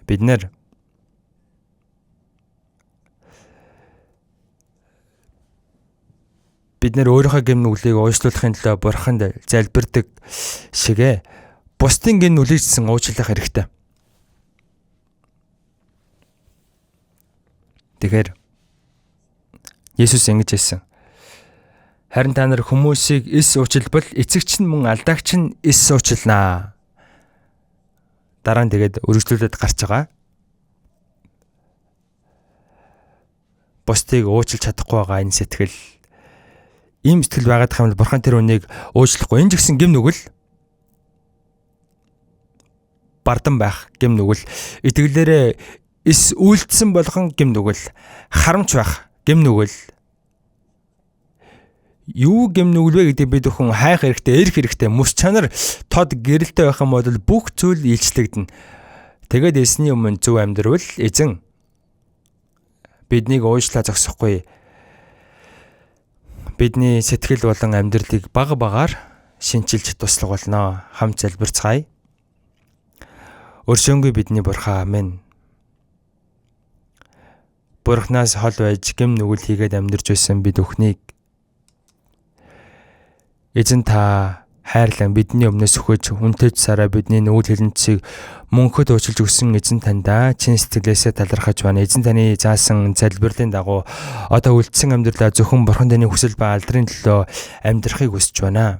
Бид нэр өөрийнхөө гэм нүглийг уучлуулахын төлөө бурханд залбирдаг шигэ бусдын гэм нүглийг ч гэсэн уучлах хэрэгтэй. Тэгэхээр Есүс ингэж хэлсэн. Харин та нар хүмүүсийг эс уучлбал эцэгч нь мөн алдаагч нь эс уучлнаа. Дараа нь тэгээд өргөжлүүлээд гарч байгаа. Бусдыг уучлж чадахгүй байгаа энэ сэтгэл, ийм сэтгэл байгаад юм бол бурхан тэр үнийг уучлахгүй. Энэ ч гэсэн гэм нүгэл, бардан байх гэм нүгэл, итгэлээрээ эс үйлдсэн болгон гэм нүгэл, харамч байх гэм нүгэл. Юу гэм нүгэл вэ гэдэг бид бүхэн хайх хэрэгтэй, эрх хэрэгтэй. Мэс чанар тод гэрэлтэй байх юм бол бүх зүйл илчлэгдэнэ. Тэгээд эсний өмнө зөв амьдрвал эзэн биднийг уучлаа зогсохгүй. Бидний сэтгэл болон амьдралыг баг багаар шинчилж туслах болно. Хамт залбирцгаая. Өршөөнгүй бидний Бурхан, амен. Бурханаас хол байж гэм нүгэл хийгээд амьдарч байсан бид бүхнийг эзэн та хайрлан бидний өмнөөс өгөж үнтэй сараа бидний нүгэл хилэнцгийг мөнхөд уучлж өгсөн эзэн таньдаа чин сэтгэлээсээ талархаж байна. Эзэн таны заасан залбирлын дагуу одоо үлдсэн амьдралаа зөвхөн бурхан таны хүсэл ба алдрын төлөө амьдрахыг хүсэж байна.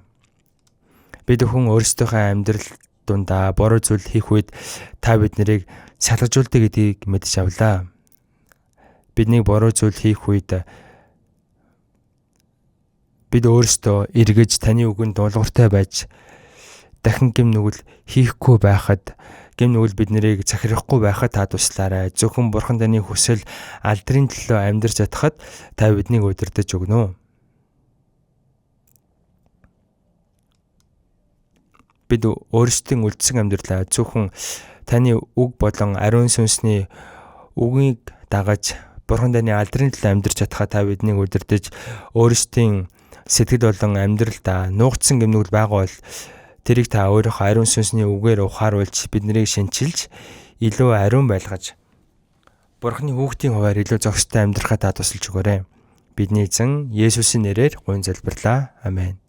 Бид бүхэн өөрсдийнхөө амьдрал дундаа буруу зүйл хийх үед та бид нарыг салгажуулдаг гэдгийг мэдэж авлаа. Биднийг буруу зүйл хийх үед бид өөрсдөө эргэж таны үгэнд дуулууртай байж дахин гэм нүгэл хийхгүй байхад, гэм нүгэл бид нарыг захирахгүй байхад та туслаарай. Зөвхөн бурхан таны хүсэл алдрын төлөө амьдрч чадхад та биднийг удирдах өгнө. Бид өөрсдийн үлдсэн амьдралаа зөвхөн таны үг болон ариун сүнсний үгийг дагаж бурхан таны алдрын төлөө амьдрч чадхад та биднийг удирдах, өөрсдийн сэтгэл болон амьдралдаа нуугдсан гэм нүгэл байгаа бол тэрийг та өөрийнхөө ариун сүнсний үгээр ухааруулж бид нарыг шинчилж илүү ариун байлгаж Бурхны хүүхдийн хуваар илүү зохистой амьдрахад та тусалж өгөөрэй. Бидний эзэн Есүсийн нэрээр гуйн залбирлаа. Амен.